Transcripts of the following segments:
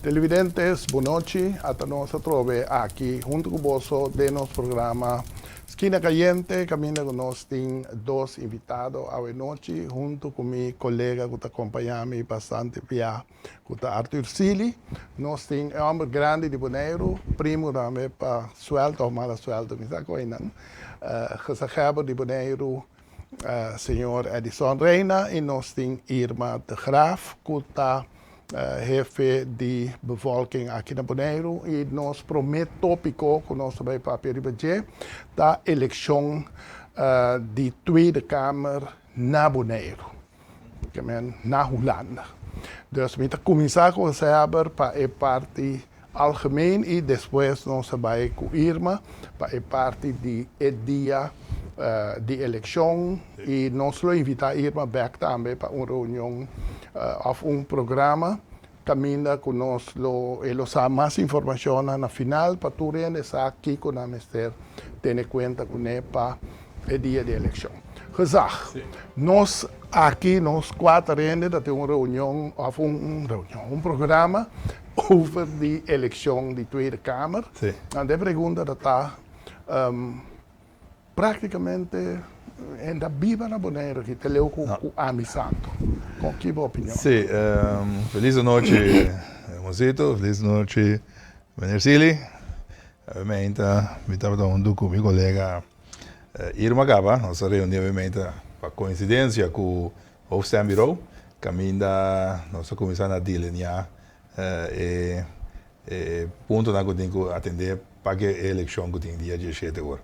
Televidentes, bonochi. Ata nos atrobe aki hunto cu boso den nos programa Skina Cayente, caminda cu nos tin dos invitado awe nochi hunto cu mi colega cu ta acompaña mi bastante bia cu ta Arthur Sealy. Nos tin e homber grandi di Boneiru, primo tambe pa suelto of mala suelto, mi sa cu einan, gezaghebber di Boneiru, señor Edison Reina y nos tin Irma de Graaf cu ta hefe di bevolking aki na Boneiru y nos prome topico cu nos ta bay papia riba dje ta eleccion di Tweede Kamer na Boneiru, na Hulanda. Dus mi ta cuminsa cu Gezaghebber pa e parti algemeen y despues nos ta bay cu Irma pa e parti di e dia di eleccion y nos lo invita Irma bek tambe pa un reunion of un programa caminda cu nos lo e lo sa mas informacionnan na final pa tur hende sa kico nan mester tene cuenta cune pa e dia di eleccion. Gezag, nos aki nos cuater hende ta tin un reunion of un reunion un programa over di eleccion di Tweede Kamer. Anto e pregunta ta ta practicamente hende a biba na Boneiru aki te leu cu ami santo. Con ki bo opinion? Si, feliz anochi Mosito, feliz anochi meneer Sealy. Mi tabata hunto cu mi colega Irma caba, nos a reuni obviamente pa coincidencia cu Hoofdstembureau, caminda nos a cuminsa na delinea e e puntonan cu tin cu atende pa ke e eleccion cu tin dia diesshete or.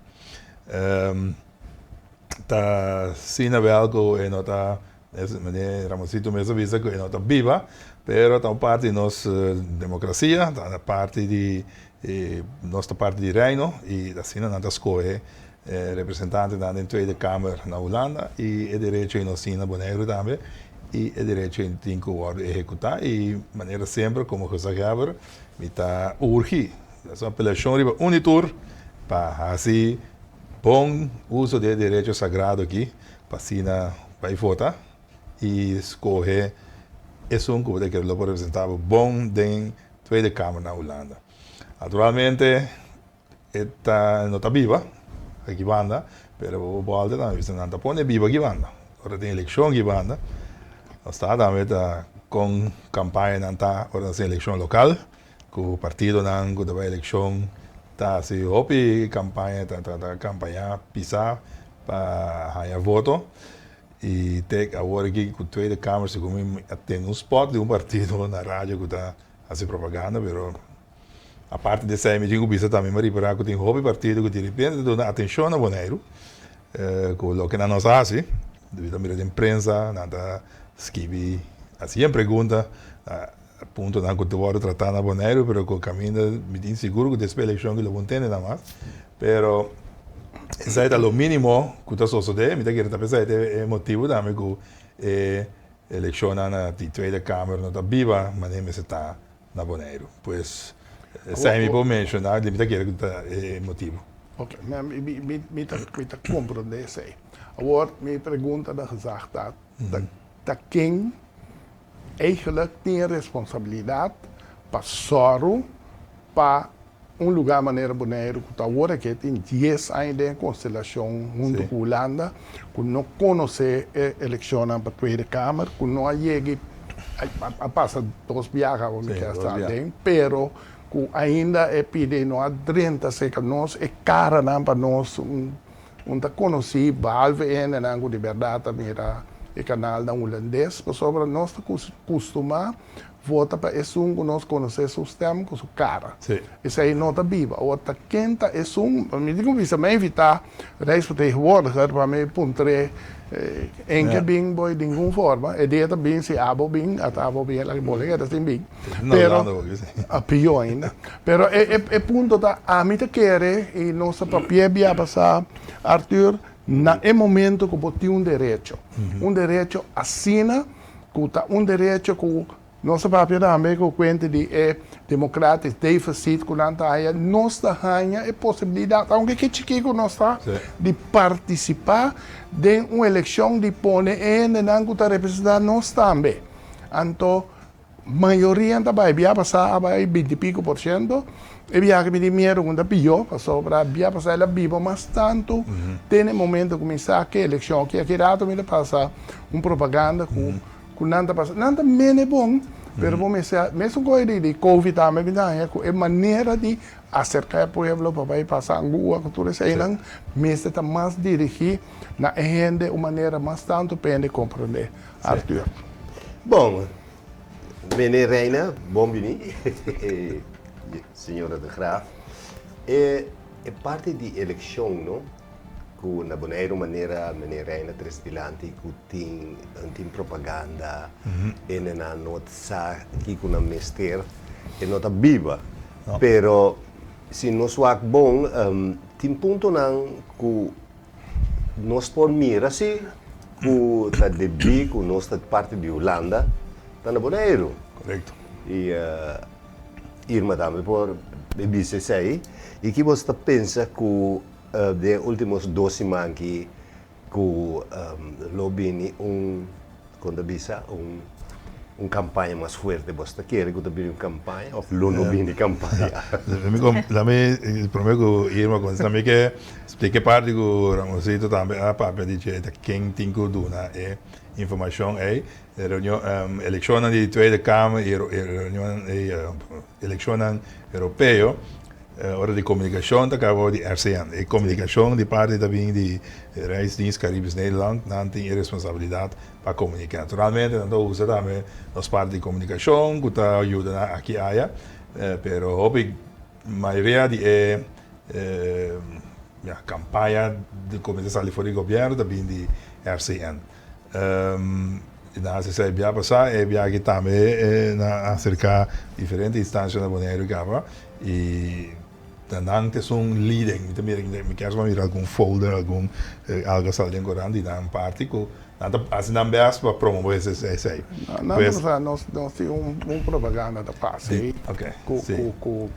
Ta asina wel cu e no ta, meneer Ramoncito mes a bisa cu e no ta biba, pero ta un parti di nos democracia, ta parti di nos ta parti di Reino y asina nan ta scoge representantenan den Tweede Kamer na Hulanda y e derecho y nos tin na Boneiru tambe y e derecho y tin cu wordo ehecuta y manera semper como gezaghebber mi ta urgi, haci un apelacion riba un y tur pa haci bon uso di e derecho sagrado aki pa asina bay vota y scoge esun cu bo ta kere lo por representa bo bon den Tweede Kamer na Hulanda. Naturalmente e ta no ta biba aki banda, pero bo bolta tambe bisa nan ta pone biba aki banda. Ora tin elekshon aki banda, nos ta tambe ta kon kampañanan ta ora nos tin elekshon lokal, ku partidonan ku ta bai elekshon ta hasi hopi kampaña, ta ta kampañá pisá pa haña voto. I te awor aki ku Tweede Kamer segun mi a tende un spòt di un partido na radio ku ta hasi propaganda pero aparte di esei mi tin ku bisa tambe mi a ripará ku tin hopi partido ku direpente ta duna atenshon na Boneiru ku loke nan nos a hasi. Mi ta mira den prensa nan ta skibi hasi yen pregunta na puntonan ku ta wòrdu tratá na Boneiru pero ku kaminda mi tin sigur ku despues elekshon ku lo bo ntende nan mas. Pero esei ta lo mínimo ku ta sosodé. Mi ta kere ta pensa e ta e motibu tambe ku e elekshonnan na di Tweede Kamer no ta biba manera mester ta na Boneiru. Pues esei mi por menshoná, mi ta kere ku ta e motibu. Oke, mi ta mi ta komprondé esei. Awor mi pregunta na gezag ta, ta ken Eigenlijk tin e responsabilidat pa sòru pa un lugá manera Boneiru ku ta awor aki tin dies aña den e konstelashon huntu ku Hulanda ku no konosé e elekshonnan pa Tweede Kamer ku no a yega a pasa dos biaha awor mi kier sa aden pero ku ainda e pidi no a drenta serka nos e karanan pa nos un ta konosí behalve e hendenan ku di bèrdat ta mira. E kanalnan hulandes, pasobra nos ta kustumá vota pa esun ku nos konosé su stèm ku su kara. Esei no ta biba. Awor ta ken ta esun? Mi tin ku bisa, mi a invitá Rijksvertegenwoordiger pa mi puntr'é en ke bin bo di ningun forma. E dia ta bin si abo bin, ata abo bin, el a bole keda sin bin. Pero, pió ainda. Pero e punto ta, ami ta kere i nos ta papia bia pasá, Arthur, Na e momento ku bo tin un derecho, un derecho asina ku ta un derecho ku nos a papia tambe ku kuenta di e democratisch deficit ku nan ta haña, nos ta haña e posibilidat, aunke ke chikí ku nos ta, di partisipá den un elekshon di pone e hendenan ku ta representá nos tambe. Anto Mayoria ta bai bia pasá a bai binti piko por shento. E biaha mi tin miedu ku ta pió pasobra bia pasá el a biba mas tantu te na e momento ku mi sa ke elekshon aki. Aki rato mi ta pasa un propaganda ku ku nan ta pasa. Nan ta mene bon pero bo mester mesun koe di covid tambe mi ta haña ku e manera di aserká e pueblo pa bai pasa angua ku tur eseinan mester ta mas dirigí na e hende un manera mas tantu pa e hende komprendé. Arthur. Bon, meneer Reina, bon bini. Señora de Graaf. E e parti di elekshon no, ku na Boneiru manera meneer Reina tres dilanti ku tin tin propaganda, hendenan no sa kiko nan mester, e no ta biba. Pero si nos wak bon, tin puntonan ku Nos por mira si ku ta debí ku nos ta parti di Hulanda ta na Boneiru. Korekto. I Irma tambe por bisa esei. I ki boso ta pensa ku den e último dos siman aki ku lo bini un Kon ta bisa un un kampaña mas fuerte? Bos ta kere ku ta bini un kampaña òf lo no bini kampaña? Lami prome ku Irma kontesta mi ke splika e parti ku Ramonsito tambe a papia di dje ta ken tin ku duna e informashon ei. Reunion elekshonnan di Tweede Kamer i reunion elekshonnan europeo. Ora di komunikashon ta kaba di RCN. E komunikashon di parti ta bin di Reisdienst Caribisch Nederland. Nan tin e responsabilidat pa komuniká. Naturalmente nan ta usa tambe nos parti di komunikashon ku ta yuda nan aki aya. Pero hopi mayoria di e kampaña di kuminsa sali for di gobièrnu ta bin di RCN. Nan hasi esei bia pasá, e bia aki tambe nan a aserká diferente instansia na Boneiru kaba i ta nan ta esun leading. Mi ta mira, mi kier suma mira algun folder, algun algo a sali den korant di nan parti ku nan ta hasi nan bèst pa promove esei. Nan ta pasa nos tin un propaganda ta pasa ei ku ku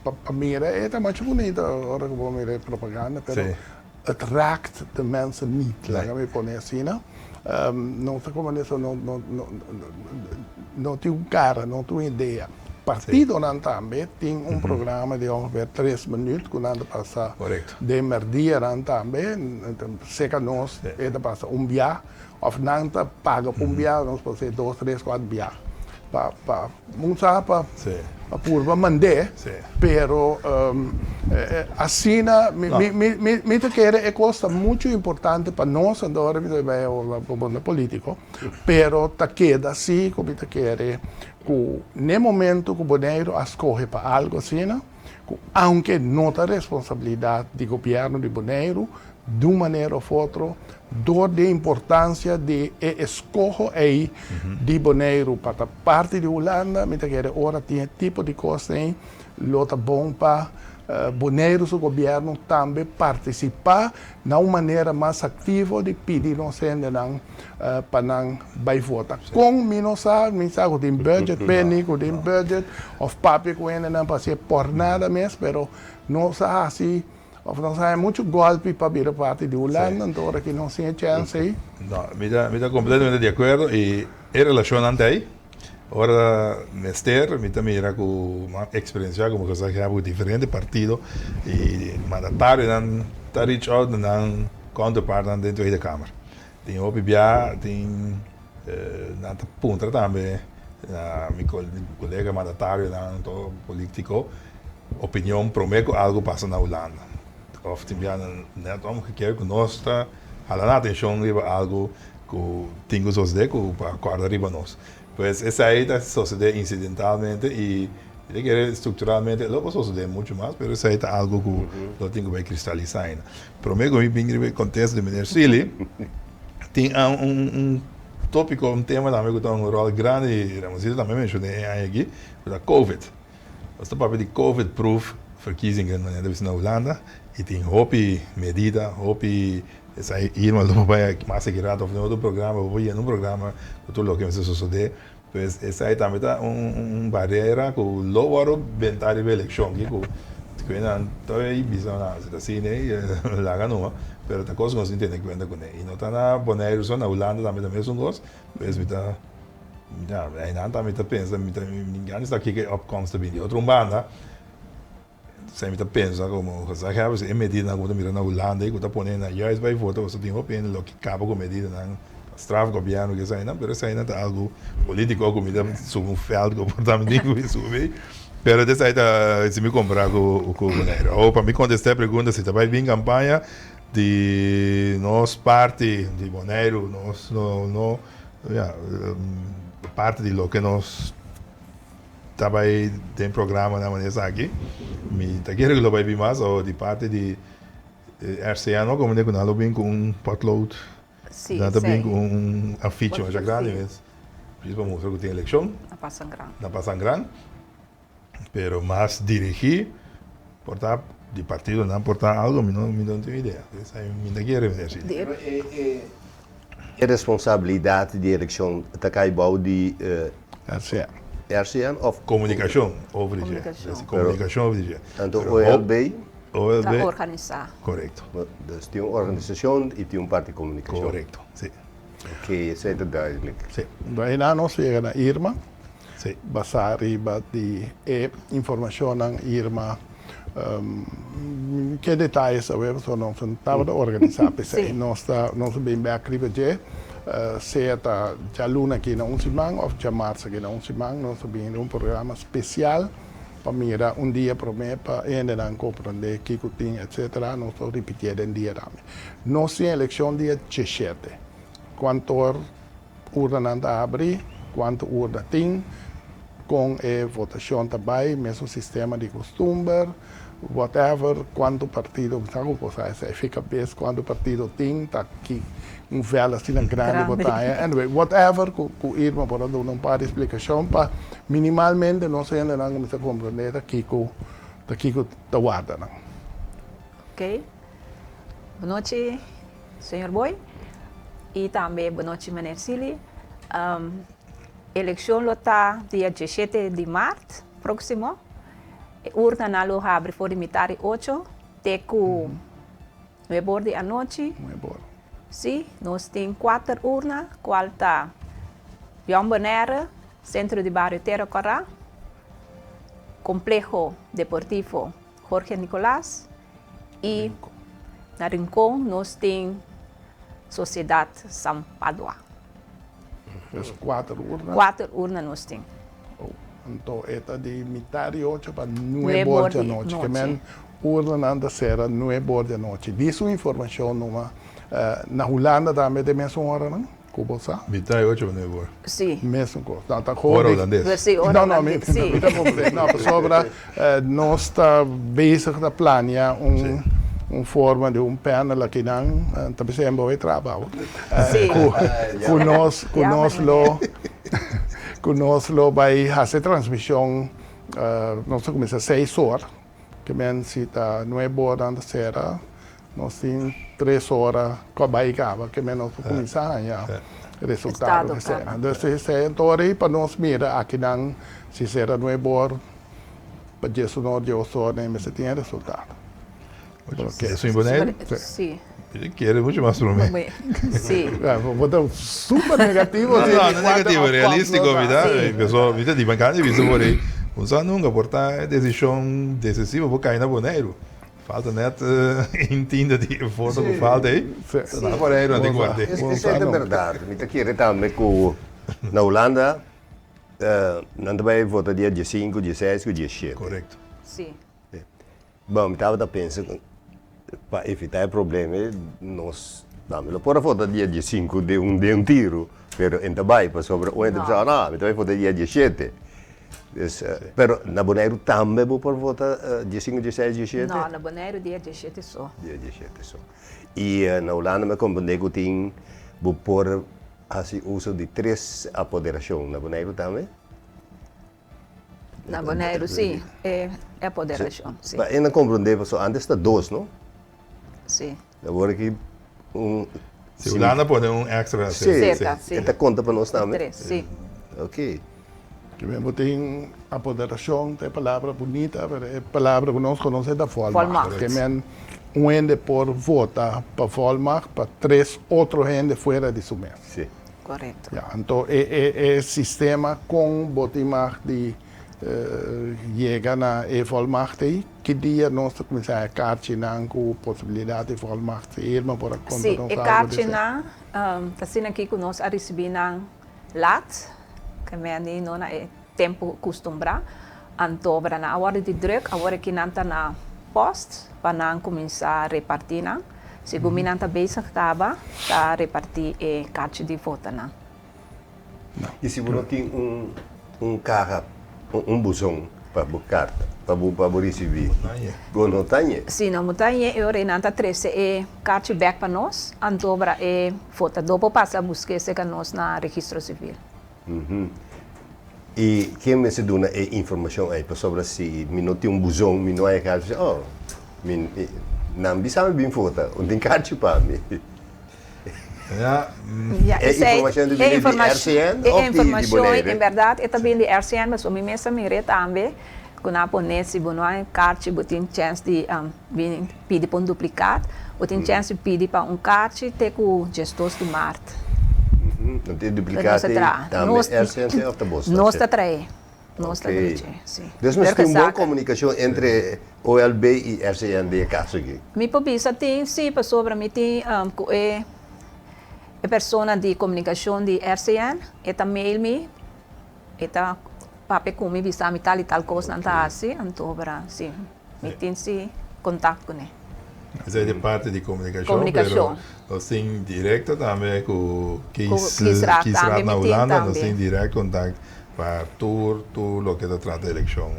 pa mira e ta masha bunita ora ku bo mira e propaganda pero Het raakt de mensen niet, laga mi pone asina. No ta como eso, no, no, no, no tin un cara, no tin un idea. Partidonan tambe tin un programa di ongeveer tres minuut cu nan ta pasa den merdianan tambe. Cerca nos e ta pasa un bia of nan ta paga pa un bia, nos por haci dos, tres, cuatro bia pa, pa. Un sa pa purba mand'é, pero asina mi ta kere e kos ta muchu importante pa nos, anto ora mi ta bai awor politiko, pero ta keda si ku mi ta kere ku n'e momento ku Boneiru a skohe pa algu asina, ku aunke no ta responsabilidat di gobièrnu di Boneiru, di un manera of otro, dor di e importansia di e eskoho ei di Boneiru pa ta parti di Hulanda, mi ta kere ora tin e tipo di kos ei, lo ta bon pa Boneiru su gobièrnu tambe partisipá na un manera mas aktivo di pidi nos hendenan pa nan bai vota. Kon mi no sa, mi sa ku tin budget peni, ku tin budget of papia ku hendenan pa hasié por nada mes, pero nos a hasi. Of nos haña muchu gòlpi pa bira parti di Hulanda, anto ora ki nos tin e chèns ei. No, mi ta, mi ta kompletamente di akuerdo i e relashonnan ta ei. Ora mester, mi ta mira ku mi a eksperensiá komo gezaghebber ku diferente partido i mandatarionan ta reach out na nan counterpartnan den Tweede Kamer. Tin hopi bia, tin nan ta puntra tambe na mi kolega mandatarionan to politiko opinion prome ku algu pasa na Hulanda. Of tin bia nan net omgekeer ku nos ta hala nan atenshon riba algu ku. ku tin ku sosodé ku pa kòrda riba nos. Pues esei ta sosodé insidentalmente i mi ta kere strukturalmente lo por sosodé muchu mas, pero esei ta algu ku lo tin ku bai kristalisá ainda. Promé ku mi bin riba e kontesto di meneer Sealy, tin un tópiko, un tema tambe ku ta un ròl grandi i Ramoncito tambe a menshoné e aña aki, ku ta covid. Nos ta papia di covid proof verkiezingen manera ta bisa na Hulanda i tin hopi medida, hopi esei Irma lo bai mas aki rato of den otro programa, bo por yena un programa ku tur loke mester sosodé. Pues esei tambe ta un barera ku lo wòrdu bentá riba elekshon aki ku nan ta bay bisa nan si ta asina ei laga numa pero ta kos ku nos tin tene kuenta kuné i no ta na Boneiru so na Hulanda tambe ta mesun kos pues mi ta ya einan tambe mi ta pensa mi ta mi gana sa kiko e opkomst ta bini di otro un banda Esei mi ta pensa komo gezaghebber si e medidanan ku bo ta mira na Hulanda ei ku ta pone nan juist bai vota pasobra tin hopi hende loke kaba ku medidanan pa straf gobièrnu ku eseinan pero eseinan ta algu politiko ku mi ta subi un vèld ku por ta mi tin ku subi pero esei ta si mi kompara ku Boneiru. Awor pa mi kontesta e pregunta si ta bai bin kampaña di nos parti di Boneiru nos no no ya parti di loke nos Ta bai den programanan manera esaki. Mi ta kere ku lo bai bin mas o di parti di RCN no komo ku nan lo bin ku un potlood. Sí, Nan ta bin esei. ku un afiche masha grandi mes. Precies pa mustra ku tin elekshon. Na Pasangran. Na Pasangran. Pero mas dirigí por ta di partidonan por ta algo mi no mi no tin idea. Esei mi ta kere meneer Silvia. Pero e E responsabilidat di elekshon ta kai bou di RCN. RCN of? Komunikashon over di dje. Komunikashon. Komunikashon over di dje. Anto OLB? OLB. Ta organisá. Korekto. Dus tin un organisashon i tin un parti komunikashon. Korekto, si. Ok, esei ta duidelijk. Si. Einan nos yega na Irma. Si. Basá riba di e informashonnan Irma ke detayes awe pasobra nos no tabata organisá p'esei. Nos ta nos a bin bèk riba dje sea ta djaluna aki na un siman òf djamars aki na un siman nos a bin riba un programa spesial pa mira un dia promé pa hendenan komprondé kiko tin etsetera. Nos ta ripitié den dia tambe. Nos tin elekshon dia diesshete. Kuantor Urnanan ta habri, kuantu urna tin, kon e votashon ta bai, mesun sistema di kustumber, whatever, kuantu partido, mi sa ku bo sa esei fi kabes, kuantu partido tin, ta ki un vèl asina grandi bo ta haña, anyway, whatever ku ku Irma por a duna un par di splikashon pa minimalmente nos hendenan kuminsá komprendé ta kiko ta kiko ta warda nan. Ok. Bonochi señor Boy y tambe bonochi meneer Silly. Eleccion lo ta dia diesshete di maart proximo. E urnanan lo habri for di mitar di ocho te cu nuebe or di anochi. Nuebe or. Si, nos tin kuater urna cual ta Jong Bonaire, Centro di Bario Tera Cora, Complejo Deportivo Jorge Nicolas y na Rincon nos tin Sociedad San Padua. Dus kuater urna? Kuater urna nos tin. Oh, anto e ta di mitar di ocho pa nuebe or di anochi. Ke men urnanan ta sera nuebe or di anochi. Di su informashon numa na Hulanda tambe ta e mesun oranan? Ku bo sa? Mitad di ocho pa nuebe ora. Sí. Mesun kos. No, ta Ora holandes. Sí, ora No, no, holandes. mi, mi ta komprende. No, pasobra nos ta bezig ta plania un, un forma di un panel akinan, ta bisa en bo e traba awo. Sí. Ku, ku nos, ku Ja, nos meneer. lo, ku nos lo bai hasi transmishon, nos ta kuminsá seis or. Ke men si ta nuebe ora nan ta sera, nos tin tres ora ku a bai kaba, ke men nos por kuminsá haña resultado ke sera. Dus esei anto ora ei pa nos mira akinan si sera nuebe or pa dies un or, dies or nan mester tin e resultado. Esun Boneiru? Si. Mi kere mucho mas prome. Si. Bo ta super negativo. No, no, no negativo, realistico mi ta. Paso mi ta di bancana di bisa por ei. Un sa nunca por ta e decision decisivo por cay na Boneiru. Falta net un tinta di e foto cu falta ei. Si. Na Boneiru nan tin cu ward'é. Esei ta berdad. Mi ta kere tambe cu na Hulanda nan ta bay vota dia diesinco, dieseis cu diesshete. Correcto. Si. Bon, mi tabata pensa ku pa evitá e problema ei nos No, mi lo por a vota dia diesinku den un den un tiru, pero e no ta bai pasobra un hende ta bisa, no, mi ta bai vota dia dieshete. Dus, pero na Boneiru tambe bo por vota diesinku, dieseis, dieshete? No, na Boneiru dia dieshete so. Dia dieshete so. I na Hulanda mi a komprendé ku tin bo por hasi uso di tres apoderashon. Na Boneiru tambe? Na Boneiru si, e apoderashon, si. Pa e na komprendé pasobra antes ta dos, no? Si. Awor aki un. Si Hulanda pone un extra. Si, Serka, si. E ta konta pa nos tambe? Tres, si. Ok. Kimen bo tin apoderashon ta e palabra bunita, pero e palabra ku nos konosé ta volmacht. Volmacht. Kimen un hende por vota pa volmacht pa tres otro hende fuera di su mes. Si. Korekto. Ya, anto e e e sistema kon bo tin mag di yega na e volmacht ei, ki dia nos ta kuminsá e karchinan ku posibilidat di volmacht firma por a konta Si, nos e algu di esei? karchinan ta asina aki ku nos a risibí nan lat, ke meni no na e tempu kustumbrá, anto bra nan a wòrdu di drùk, awor aki nan ta na pòst pa nan kuminsá repartí nan. Segun mi nan ta bezig kaba ta repartí e karchi di votanan. I si bo no tin un un kaha, un buzon pa bo karta, pa bo pa bo risibí, bo no ta ñe? Si no bo ta ñe, e ora ei nan ta trese e karchi bèk pa nos, anto ora e votadó por pasa busk'é serka nos na Registro Sivil. I ken mester duna e informashon ei? Pasobra si mi no tin un buzon, mi no a e karchi, oh, mi, nan bisa mi bin vota, un tin karchi pa mi. Ja, Ja, E esei, informashon ta e bini di informashon, RCN e òf di di informashon Bonaire? en bèrdat e ta bini di RCN, pasobra mi mes a mir'é tambe ku nan a pone si bo no a e karchi bo tin chèns di bini pidi pa un duplikat, bo tin chèns di pidi pa un karchi te ku diesdos di mart. No tin duplikat ei tambe RCN òf ta bos ta Nos ta trae. Nos ta drecha, si. Dus mester tin un bon komunikashon entre OLB i RCN den e kaso aki. Mi por bisa tin, si, pasobra mi tin ku e e persona di komunikashon di RCN, e ta mail mi, e ta papia ku mi bisa mi tal i tal kos nan ta hasi, anto bra, si, mi tin si kontakt kuné. Esei ta parti di komunikashon, pero nos tin direkto tambe ku Kiesraad na Hulanda, nos tin dirèkt kontakt pa tur tur loke ta trata elekshon,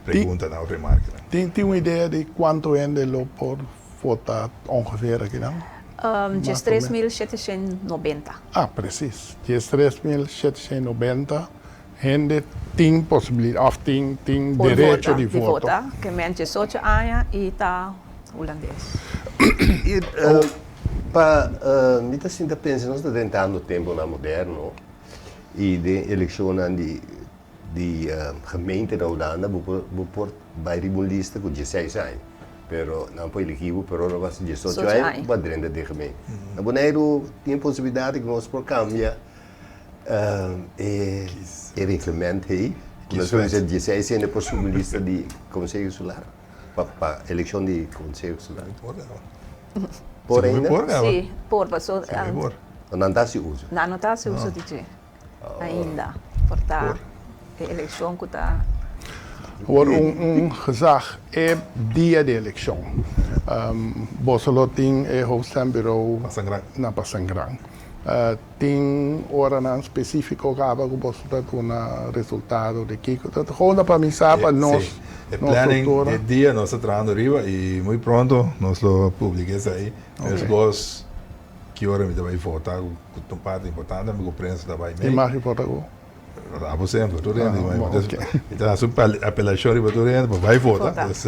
preguntanan òf remarkenan. Tin un idea di kuantu hende lo por vota ongeveer akinan? 13790. Ah, presis. 13790 Hende tin posibilidad of tin tin derecho di Por voto. vota, ke men diesocho aña i ta hulandes. I pa mi ta sinta pensa nos ta drentando temponan moderno i den elekshonnan di di gemeente na Hulanda bo por bo por bai riba un lista ku dieseis aña pero nan por elegi bo pero ora bo hasi diesocho aña bo a drenta den gemeente. Na Boneiru tin e posibilidat ku nos por kambia E reglement ei, ku nos mester dieseis hende por subi lista di Konseho Insular, pa pa elekshon di Konseho Insular. Por ainda? Sí, por, paso. Nan ta hasi uso? Nan no ta hasi uso di dje ainda, por ta e elekshon ku ta. Awor un gezag e dia di elekshon, boso lo tin e hoofdstembureau na Pasangran. Tin oranan spesífiko kaba ku boso ta duna resultado di kiko? Ta gewoon ta pa mi sa pa nos Sí, e planning struktura. e dia nos ta trahando riba i muy pronto nos lo publica esei. Meskos ki ora mi ta bai vota ku ta un parti importante mi ku prensa ta bai mee. I mag vota ku? Abo semper, tur hende. Ah, bon, ok. Mi ta hasi un apelashon riba tur hende pa bai vota. Vota. Dus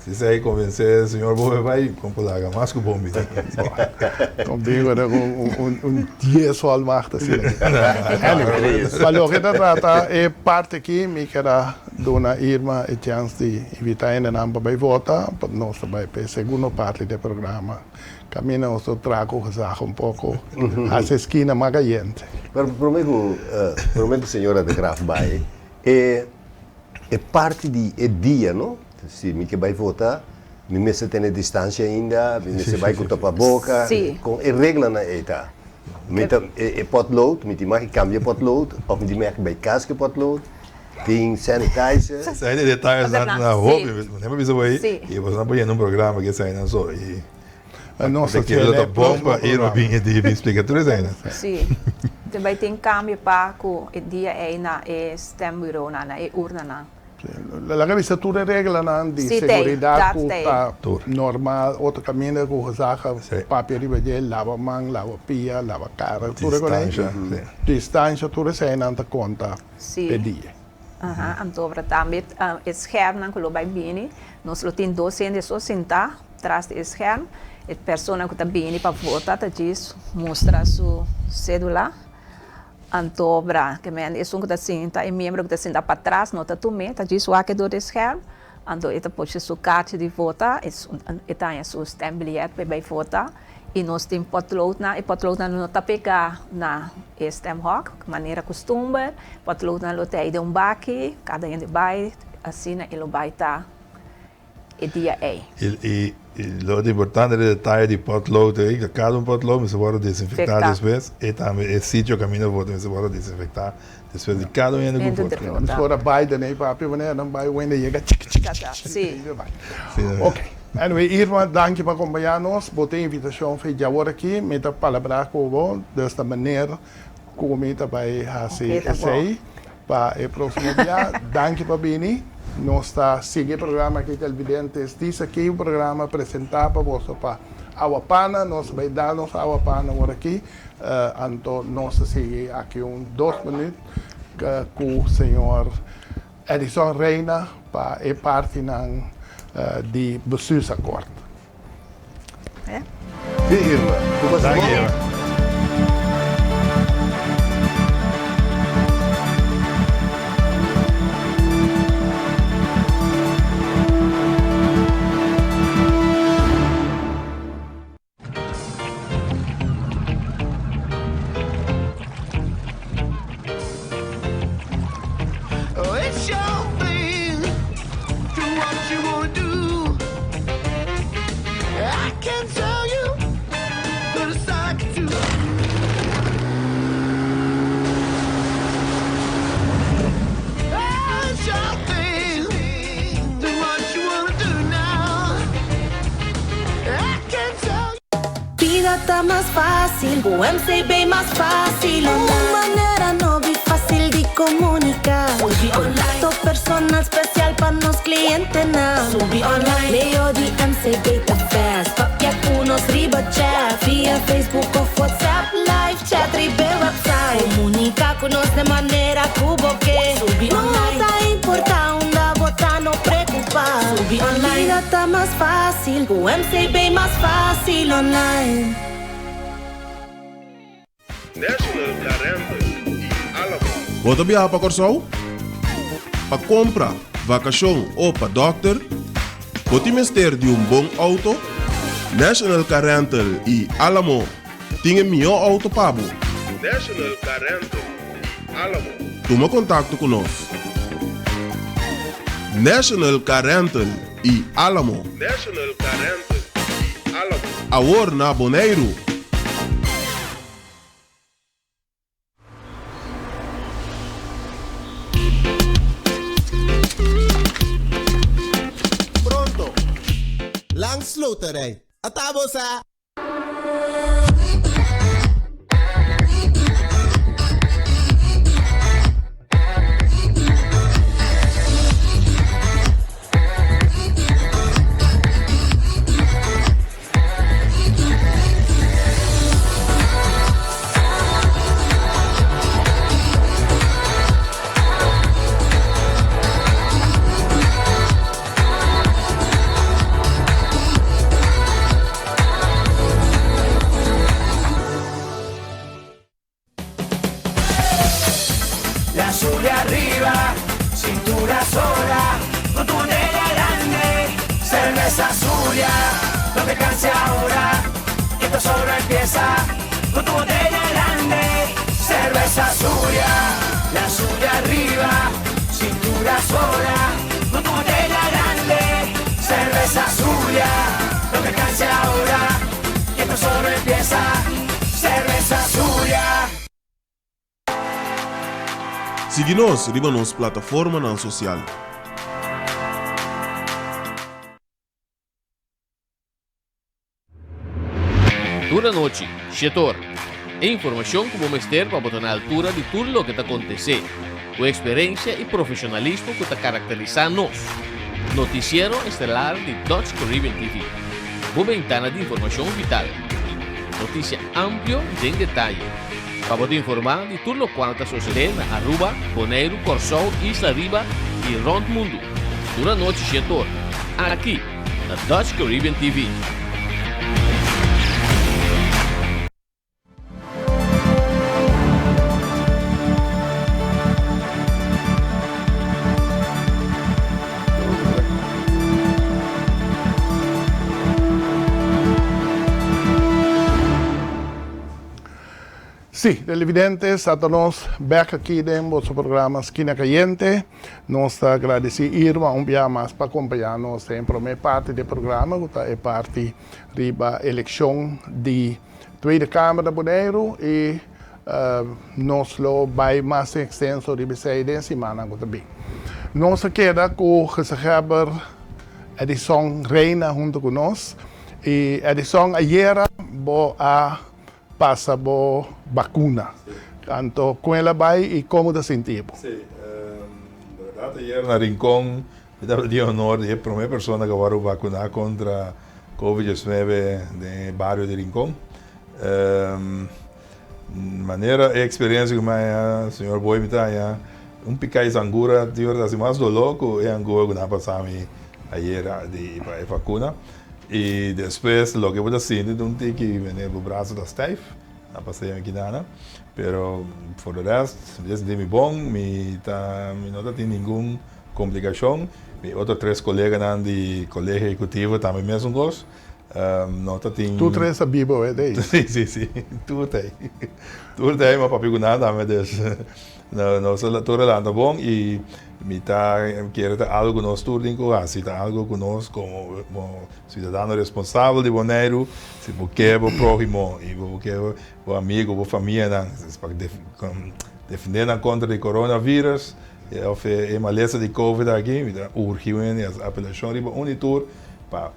si esei konvensé señor Bobe bai, kon por laga mas ku bon bini. Kon bin ku un dies volmacht asina. Anyway, pa loke ta trata e parti aki, mi ker a duna Irma e chèns di invitá hendenan pa bai vota, pa nos ta bai pa e segundo parti di e programa. Caminda nos ta traha cu gezag un poco haci esquina mas cayente. Pero prome cu prome cu señora de Graaf bay e e parti di e dia no si mi ke bay vota mi mester tene distancia ainda mi mester bay cu tapaboca con e reglanan ey ta mi ta e potlood mi tin mag cambia potlood of mi tin mag bay cas cu e potlood tin sanitizer. Esai di detayes nan na hopi, mi a bisa bo ey y boso nan por yena un programa cu esainan so y. Nos ta Lo ta bon pa Irma bin e dia bin splika tur esei. Sí. Ta bai tin kambio pa ku e dia ei na e stembureaunan, na e urnanan. Laga bisa tur e reglanan di seguridat ku ta normal, otro kaminda ku gezaghebber papia riba dje, laba man, laba pia, laba kara, tur e kos ei. Distansha, tur eseinan ta konta p'e dia. Aha, anto ora tambe e schermnan ku lo bai bini, nos lo tin dos hende so sintá tras di e scherm, e persona ku ta bini pa vota ta djis mustra su sedula. Anto bra, ke men esun ku ta sinta, e miembro ku ta sinta patras no ta tum'é, ta djis wak e dor di e scherm, anto e ta pusha su karchi di vota, e ta haña su stembiljet pa e bai vota, i nos tin potloodnan, e potloodnan no ta pegá na e stemhok, manera kustumber, potloodnan lo ta ei den un baki, kada hende bai, asina e lo bai ta. e dia ei. I lo otro importante e detaye di potlood ei, ku kada un potlood mester wòrdu desinfektá despues, i tambe e sitio kaminda vota mester wòrdu desinfektá despues di kada un hende ku vota. Nos ora Biden ei papia manera nan bai wende yega chiki chiki chiki. Ok, anyway Irma danki pa kompañá nos, bo tin invitashon fe djawor aki, mi ta palabrá ku bo, dus ta meneer ku mi ta bai hasi esei. Pa e proximo bia, danki pa bini. Nos ta sigui e programa aki Televidentes Dice Aki, un programa presenta pa boso pa Awa Pana. Nos ta bay da nos Awa Pana awor aki. Anto nos ta sigui aki un dos minuut cu señor Edison Reina pa e partinan di Bestuursakkoord. Sí, Irma. Ku pasa bon? Irma. Bida ta mas fácil ku MCB mas fácil Un manera nobo y fácil di comunica Contacto personal special pa nos clientenan Medio di MCB ta fast Papia ku nos riba chat Via Facebook of WhatsApp Live chat riba e website Comunica ku nos den manera ku bo ke No ta importa unda bo ta no preocupa Bida ta mas fácil ku MCB mas fácil online. National Car Rental i Alamo. Bo ta biaha pa Kòrsou? Pa kompra, vakashon o pa dòkter? Bo tin mester di un bon outo? National Car Rental i Alamo tin e mihó outo pa bo. National Car Rental i Alamo. Tuma kontakto ku nos. National Car Rental i Alamo. National Car Rental i Alamo. Awor na Boneiru. Pronto! Langs Loterij. Ata bo sa! La sube arriba, cintura sola, con tu botella grande, cerveza Zulia, no te canses ahora, que esto solo empieza, con tu botella grande, cerveza Zulia, la sube arriba, cintura sola, con tu botella grande, cerveza Zulia, no te canses ahora, que esto solo empieza, cerveza Zulia. Sigui nos riba nos plataformanan sosial. Tur anochi, shetor. E informashon ku bo mester pa bo ta na altura di tur loke ta kontesé, ku eksperensia i profeshonalismo ku ta karakterisá nos. Notisiero estelar di Dutch Caribbean TV, bo bentana di informashon vital. Notisia amplio den detaye, pa bo ta informá di tur lokual ta sosodé na Aruba, Boneiru, Kòrsou, Isla Riba i rònt mundu. Tur anochi shetor, aki na Dutch Caribbean TV. Sí, televidentes, ata nos bek aki den boso programa Skina Kayente. Nos ta gradisí Irma un bia mas pa kompañá nos den promé parti di e programa, ku ta e parti riba elekshon di Tweede Kamer na Boneiru i nos lo bai mas ekstenso riba esei den simannan ku ta bin. Nos a keda ku Gezaghebber Edison Reina huntu ku nos i Edison ayera bo a pasa bo bakuna. Anto kon el a bai i komo ta sinti bo? Sí, berdat ayer na Rincon mi tabata tin honor di e prome persona ku a wòrdu bakuná kontra Covid diesnuebe den e bario di Rincon. Manera e eksperensia ku mi a haña, señor Boy, mi ta haña un piká di sangura tin ora ta hasi mas doló ku e angua ku nan a pasa mi ayer di pa e vakuna. I despues loke bo ta sinti ta un tiki wanneer bo braso ta stijf, a pasa mi kidana, pero for de rest mi ta sinti mi bon, mi ta mi no ta tin ningun komplikashon. Mi otro tres koleganan di Kolegio Ehekutivo tambe mesun kos, no ta tin. Tur tres ta bibo e dei? Si si si, tur ta ei, tur ta ei, mi a papia ku nan tambe dus nos tur a lanta bon i mi ta kere ta algu ku nos tur tin ku hasi, ta algu ku nos komo siudadano responsabel di Boneiru, si bo ke bo próhimo i bo ke bo amigu, bo famianan pa defendé nan kontra di coronavirus òf e malesa di covid aki, mi ta urgi un hende hasi apelashon riba un di tur pa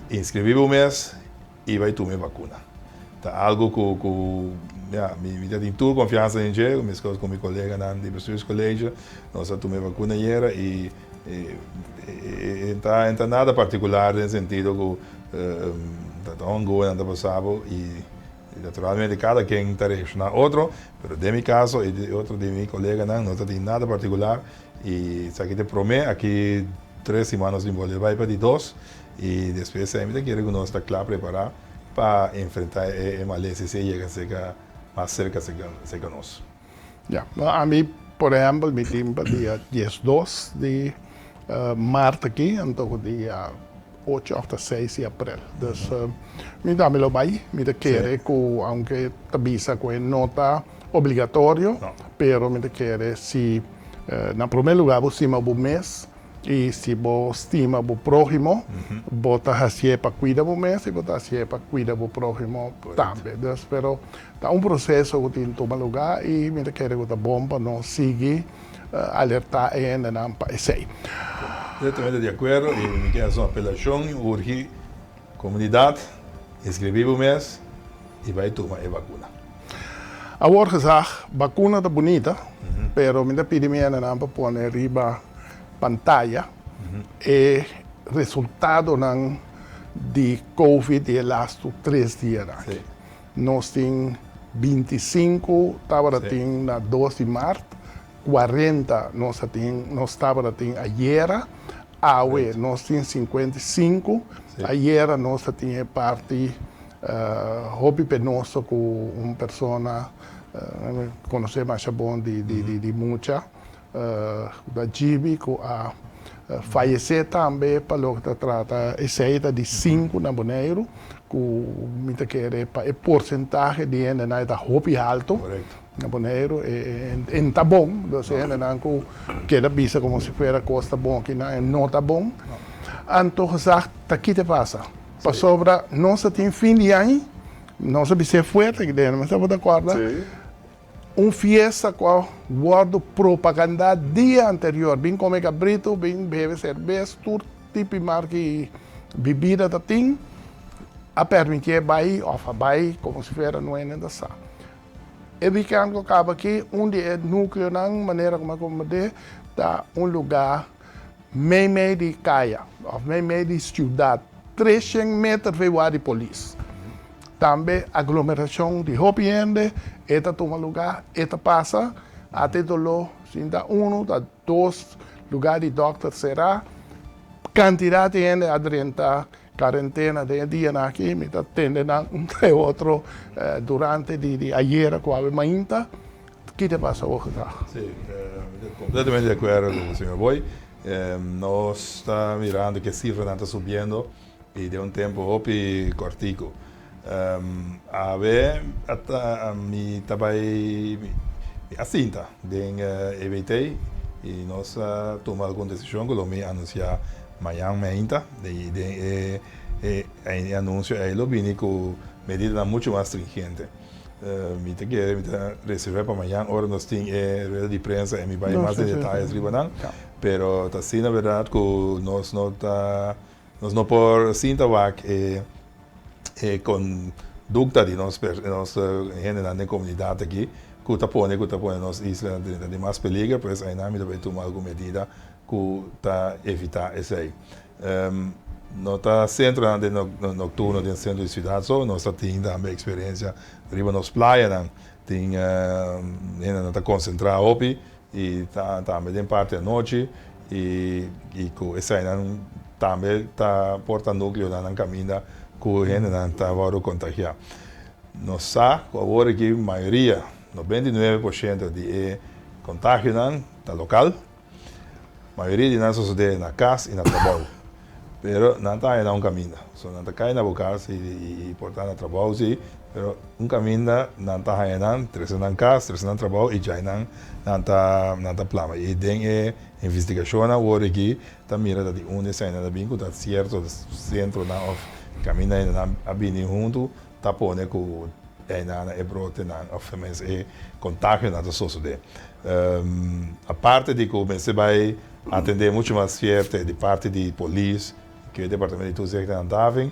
inskribí bo mes i bai tuma e bakuna. Ta algu ku ku ya mi mi ta tin tur konfiansa den dje, meskos ku mi koleganan di bestuurscollege, nos a tuma e bakuna ayera i e ta e ta nada partikular den sentido ku ta un angoa nan ta pasa bo i naturalmente kada ken ta reakshoná otro, pero den mi kaso i di otro di mi koleganan no ta tin nada partikular i esaki ta e promé, aki tres siman nos tin bolbe bai pa di dos. I despues esei mi ta kere ku nos ta kla prepará pa enfrentá e malesa si e yega serka, mas serka serka nos. Ya, ami por ehèmpel mi tin pa dia diesdos di mart aki anto ku dia ocho òf ta seis di aprel. Dus mi tambe lo bai, mi ta kere ku aunke ta bisa ku e no ta obligatorio, pero mi ta kere si na promé lugá bo stima bo mes. I si bo stima bo próhimo, bo ta hasié pa kuida bo mes i bo ta hasié pa kuida bo próhimo tambe. Dus, pero ta un proseso ku tin tuma lugá i mi ta kere ku ta bon pa nos sigui alertá e hendenan pa esei. Completamente di akuerdo i mi ke hasi un apelashon i urgi komunidat inskribí bo mes i bai tuma e bakuna. Awor gezag, bakuna ta bunita, pero mi ta pidi mi hendenan pa pone riba pantaya e resultadonan di Covid di e lastu tres dianan aki. Nos tin bintisinku tabata tin na dos di mart, kuarenta nos a tin nos tabata tin ayera, awe nos tin sinkuenta i sinku, ayera nos a tin e parti hopi penoso ku un persona konosé masha bon di di mucha. Ta djibi ku a fayesé tambe pa loke ta trata esei ta di sinku na Boneiru ku mi ta kere pa e porsentahe di hendenan e ta hopi haltu na Boneiru e no ta bon dus e hendenan ku keda bisa komo si fuera kos ta bon akinan e no ta bon anto gezag ta ki ta pasa pasobra nos a tin fin di aña nos a bis'é fuerte aki den nos tabata kòrda. Un fiesta ku a wòrdu propagandá dia anterior. Bin kome kabritu, bin bebe serbes, tur tipo i marka i bibida ta tin. A permitié bai òf a bai komo si fuera no hende ta sa. E wikènt ku kaba aki, un di e núkleonan, manera ku mi a komprendé, ta un lugá meimei di kaya òf meimei di siudat, treshen meter veiwá di polis. Tambe aglomerashon di hopi hende, e ta tuma lugá, e ta pasa, ata e doló, sinta unu, ta dos lugá di dòkter será, kantidat di hende a drenta Karentena den e dianan aki mi ta tende nan un trae otro durante di ayera ku awe mainta. Ki ta pasa Hooggegracht? Si, mi ta kompletamente di akuerdo ku señor Boy. Nos ta mirando ku e sifranan ta subiendo i den un tempu hopi kòrtiku. Awe mi ta bai mi a sinta den EBT i nos a tuma algun desishon ku lo mi anunsiá mañan meinta i den e anunsio ei lo bini ku medidanan muchu mas stringente. Mi ta kere mi ta reserv'é pa mañan ora nos tin e rueda di prensa i mi bai mas den detayes riba nan, pero ta asina bèrdat ku nos no ta Nos no por sinta wak e e kondukta di nos nos hendenan den komunidat aki ku ta pone ku ta pone nos isla drenta den mas peliger, pues ainan mi ta bay tuma algun medida ku ta evitá esei. No ta sentronan den nokturno den sentro di siudat so, nos ta tin tambe eksperensia riba nos playanan, tin hendenan ta konsentrá hopi I ta tambe den parti anochi i i ku eseinan tambe ta por ta nukleonan nan kaminda ku hendenan ta wòrdu kontagiá. Nos sa ku awor aki mayoria, 99%, di e kontagionan ta lokal. Mayoria di nan sosodé na kas i na trabou. Pero nan ta haña na un kaminda. So nan ta kai na bo kas i por ta na trabou si, pero un kaminda nan ta haña nan, trese nan kas, trese nan trabou i djai nan nan ta nan ta plama. I den e investigashonnan awor aki ta mira ta di unda eseinan ta bin ku ta sierto sentronan òf kaminda nan a bini huntu ta pone ku einan e brotenan òf tenminste e kontagionan ta sosodé. Aparte di ku mester bai atendé muchu mas fierte di parti di polis ku e departamento di toezicht en handhaving,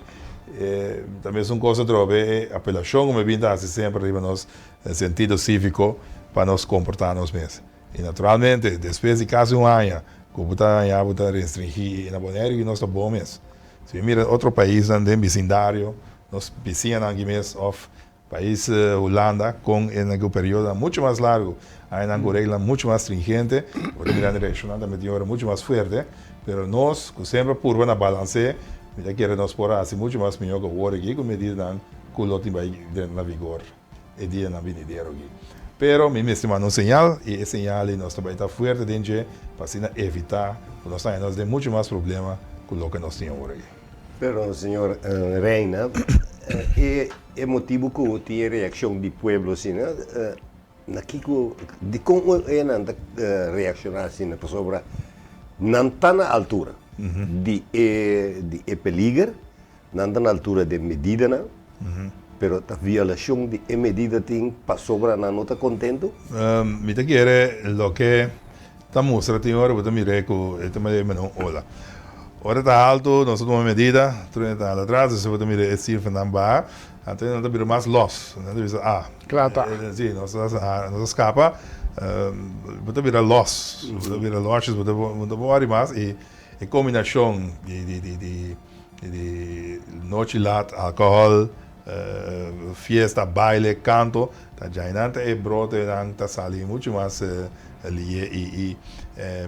ta mesun kos atrobe e apelashon ku mi bin ta hasi semper riba nos sentido síviko pa nos komportá nos mes. I naturalmente despues di kasi un aña ku bo ta haña bo ta restringí i na Boneiru ki nos ta bon mes. Si mi mira otro paisnan den bisindario, nos bisiñanan aki mes òf Pais Hulanda kon e nan ku periodonan muchu mas largu, hay nan ku reglanan muchu mas stringente, bo ta mira nan reakshonnan tambe tin ora muchu mas fuerte, pero nos ku semper purba na balans'é, mi ta kere nos por hasi muchu mas mihó ku awor aki ku medidanan ku lo tin bai drenta na vigor e dianan binidero aki. Pero mi mester manda un señal i e señal ei nos ta bai ta fuerte den dje pa asina evitá ku nos haña nos den muchu mas problema ku loke nos tin awor aki. Pero señor Reina, e e motibu ku tin e reakshon di pueblo asina, na kiko, dikon e nan ta reakshoná asina? Pasobra nan ta na altura di e di e peliger, nan ta na altura di e medidanan, pero ta violashon di e medida tin pasobra nan no ta kontentu? Mi ta kere loke Ta mustra tin ora bo ta mir'é ku e ta mira mene un ola. Ora ta haltu nos ta tuma medida, tur hende ta hala atras, despues bo ta mira e sifranan baha, anto nan ta bira mas lòs. Nan ta bisa, ah, Kla ta. Si, nos a nos a skapa, bo ta bira lòs, bo ta bira lòsjes, bo ta bo ta wòri mas i e kombinashon di di di di di nochi lat, alkohòl, Fiesta, baile, kanto, ta djainan ta e brotenan ta sali muchu mas lihe i i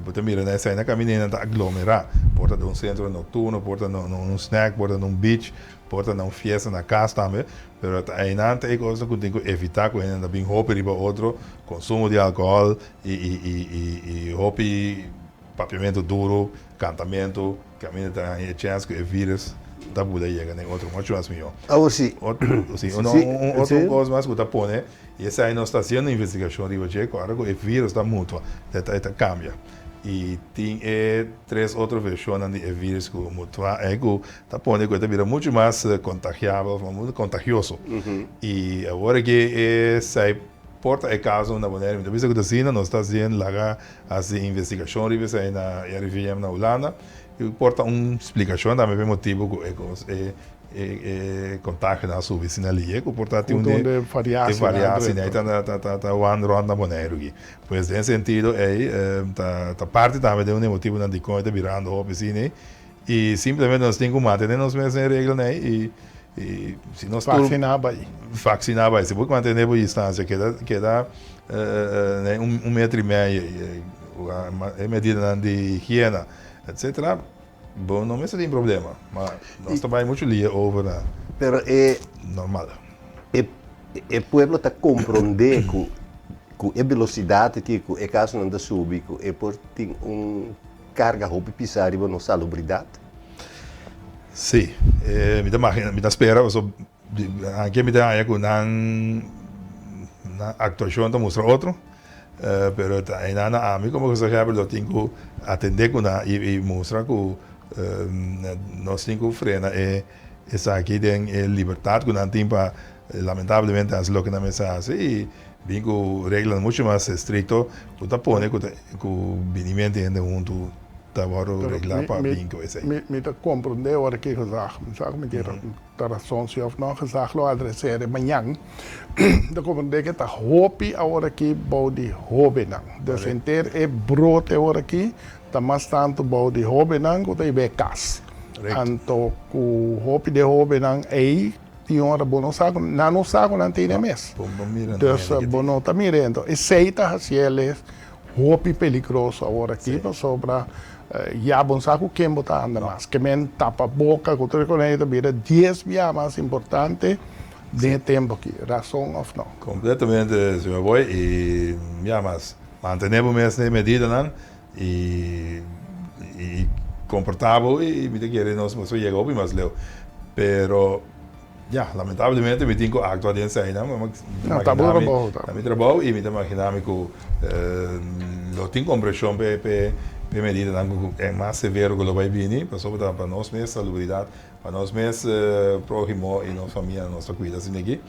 bo ta mira na esei na kaminda nan ta aglomerá. Por ta den un sentro nokturno, por ta na un snack, por ta na un beach, por ta na un fiesta na kas tambe, pero ta einan ta e kosnan ku tin ku evitá ku hende ta bin hopi riba otro, konsumo di alkohòl i i i i hopi papiamentu duru, kantamentu. Caminda ta haña e chens cu e virus ta buda yega na e otro mucho mas miho. Awor si. Si, un otro cos mas cu ta pone, y esai nos ta haciendo investigacion riba dje, cu ora cu e virus ta mutua, e ta cambia. Y tin e tres otro versionnan di e virus cu mutua, e cu ta pone cu e ta bira mucho mas contagiabel, of contagioso. Y awor aki esai por ta e caso na Bonaire, mi ta bisa cu ta asina, nos ta haciendo laga. Hasi investigashon riba esei na RIVM na Hulanda i por ta un splikashon tambe pa e motibu ku e kos e E contagionan a subi asina lihe cu por ta tin un de variatie ei ta wan rond na Boneiru aki. Pues den sentido ei ta parti tambe den un di e motibonan dikon e ta birando hopi asina ei y simplemente nos tin cu mantene nos mes den e reglanan ei y si nos tur Vaccina bai. Vaccina bai. Si bo mantene bo distancia keda keda un metro y medio e medidanan di higiena etcetera. Bo no mester tin problema, ma nos ta bai muchu lia over na Pero e normal. E e pueblo ta komprondé ku ku e velosidat aki ku e kasonan ta subi ku e por tin un karga hopi pisá riba nos salubridat? Sí, mi ta magina, mi ta spera pasobra anke mi ta haña ku nan nan aktuashon ta mustra otro. Pero ta einan na ami komo gezaghebber lo tin ku atendé ku nan i mustra ku nos tin ku frena e esaki den e libertat ku nan tin pa lamentablemente hasi loke nan mester hasi i bin ku reglanan muchu mas estrikto ku ta pone ku ta ku binimento di hende huntu ta wòrdu reglá pa bin ku esei. Mi ta komprondé ora ki gezag, mi sa ku mi tin Ta rason si of no, gezag lo adresere mañan. Ta comprende ke ta hopi awor aki bou di hobennan. Dus henter e brote awor aki ta mas tantu bou di hobennan ku ta hiba e kas. Anto ku hopi di e hobennan ei tin ora bo no sa ku nan no sa ku nan tene mes. Dus bo no ta mira ento. Esei ta hasiel Hopi peligroso awor aki pasobra ya bo no sa ku ken bo ta anda mas. Ke men tapa boka ku tur e kos ta bira dies bia mas importante den e tempu aki, rason of no. Kompletamente señor Boy i ya mas mantene bo mes na e medidanan i i komporta bo i mi ta kere nos a yega hopi mas leu pero Ya, lamentablemente mi tin ku aktua den eseinan. Mi No, ta bo trabou ta. Ta mi trabou i mi ta imaginá mi ku lo tin kompreshon p'e p'e p'e medidanan ku e mas severo ku lo bai bini, pasobra ta pa nos mes salubridat, pa nos mes próhimo i nos famia nos ta kuida asina aki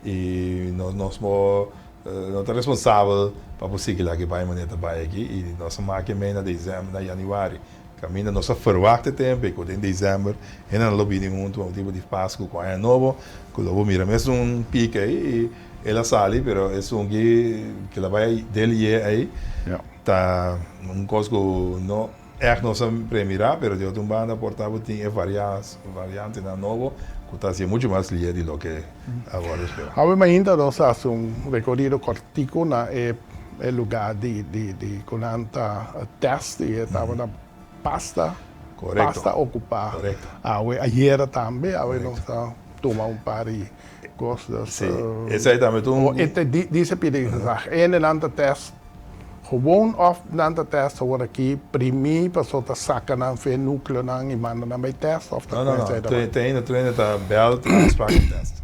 i nos nos por no ta responsabel pa por sigui lak e bai manera ta bai aki i nos a maki mei na desèmber na yanüari. Kaminda nos a ferwagt e tempu ei ku den desèmber hendenan lo bini huntu pa motibu di Pasku ku Aña Nobo, ku lo bo mira mesun pik ei i el a sali pero esun ki ki la bai del ye ei ta un kos ku no ègt nos a premirá pero di otro banda por ta bo tin e variantenan nobo ku ta hasié muchu mas lié di loke a wòrdu sperá. Awe mainta nos a hasi un rekorido kòrtiku na e E lugar di di di ku nan ta test i e tabata basta basta okupá awe ayera tambe awe nos ta tuma un par di kos dus Esei tambe ta un e ta dice pidi gezag ende nan ta test gewoon òf nan ta test awor aki primí pasobra ta saka nan fe nukleonan i manda nan bai test òf ta No no no te ainda trainer ta bèl ta afspraak di test.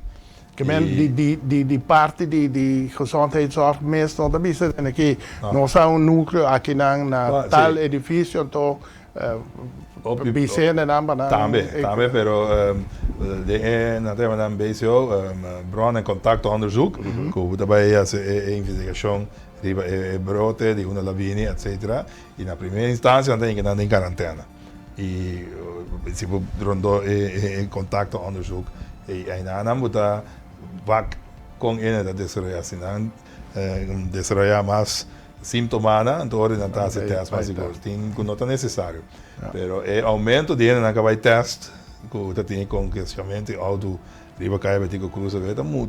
Ke men di di di di parti di di gezondheidszorg mes no ta bisa den aki nos a un nucleo akinan na tal edificio anto bisende nan pa nan. Tambe, tambe pero den e nan ta yama nan BCO, bron en contactonderzoek, ku ta bai hasi e investigashon riba e brote di unda la bini etcetera i na primera instancia nan ta hinka nan den karantena. I si bo rondó e contactonderzoek ei einan nan bo ta wak kon e ta desaroyá. Si nan desaroyá mas símtomanan anto ora nan ta hasi tèst mas sigur. Tin ku no ta nesesario. Pero e oumento di hendenan ku a bai tèst ku ta tin e kongestionamentu di outo riba kaya Betico Cruz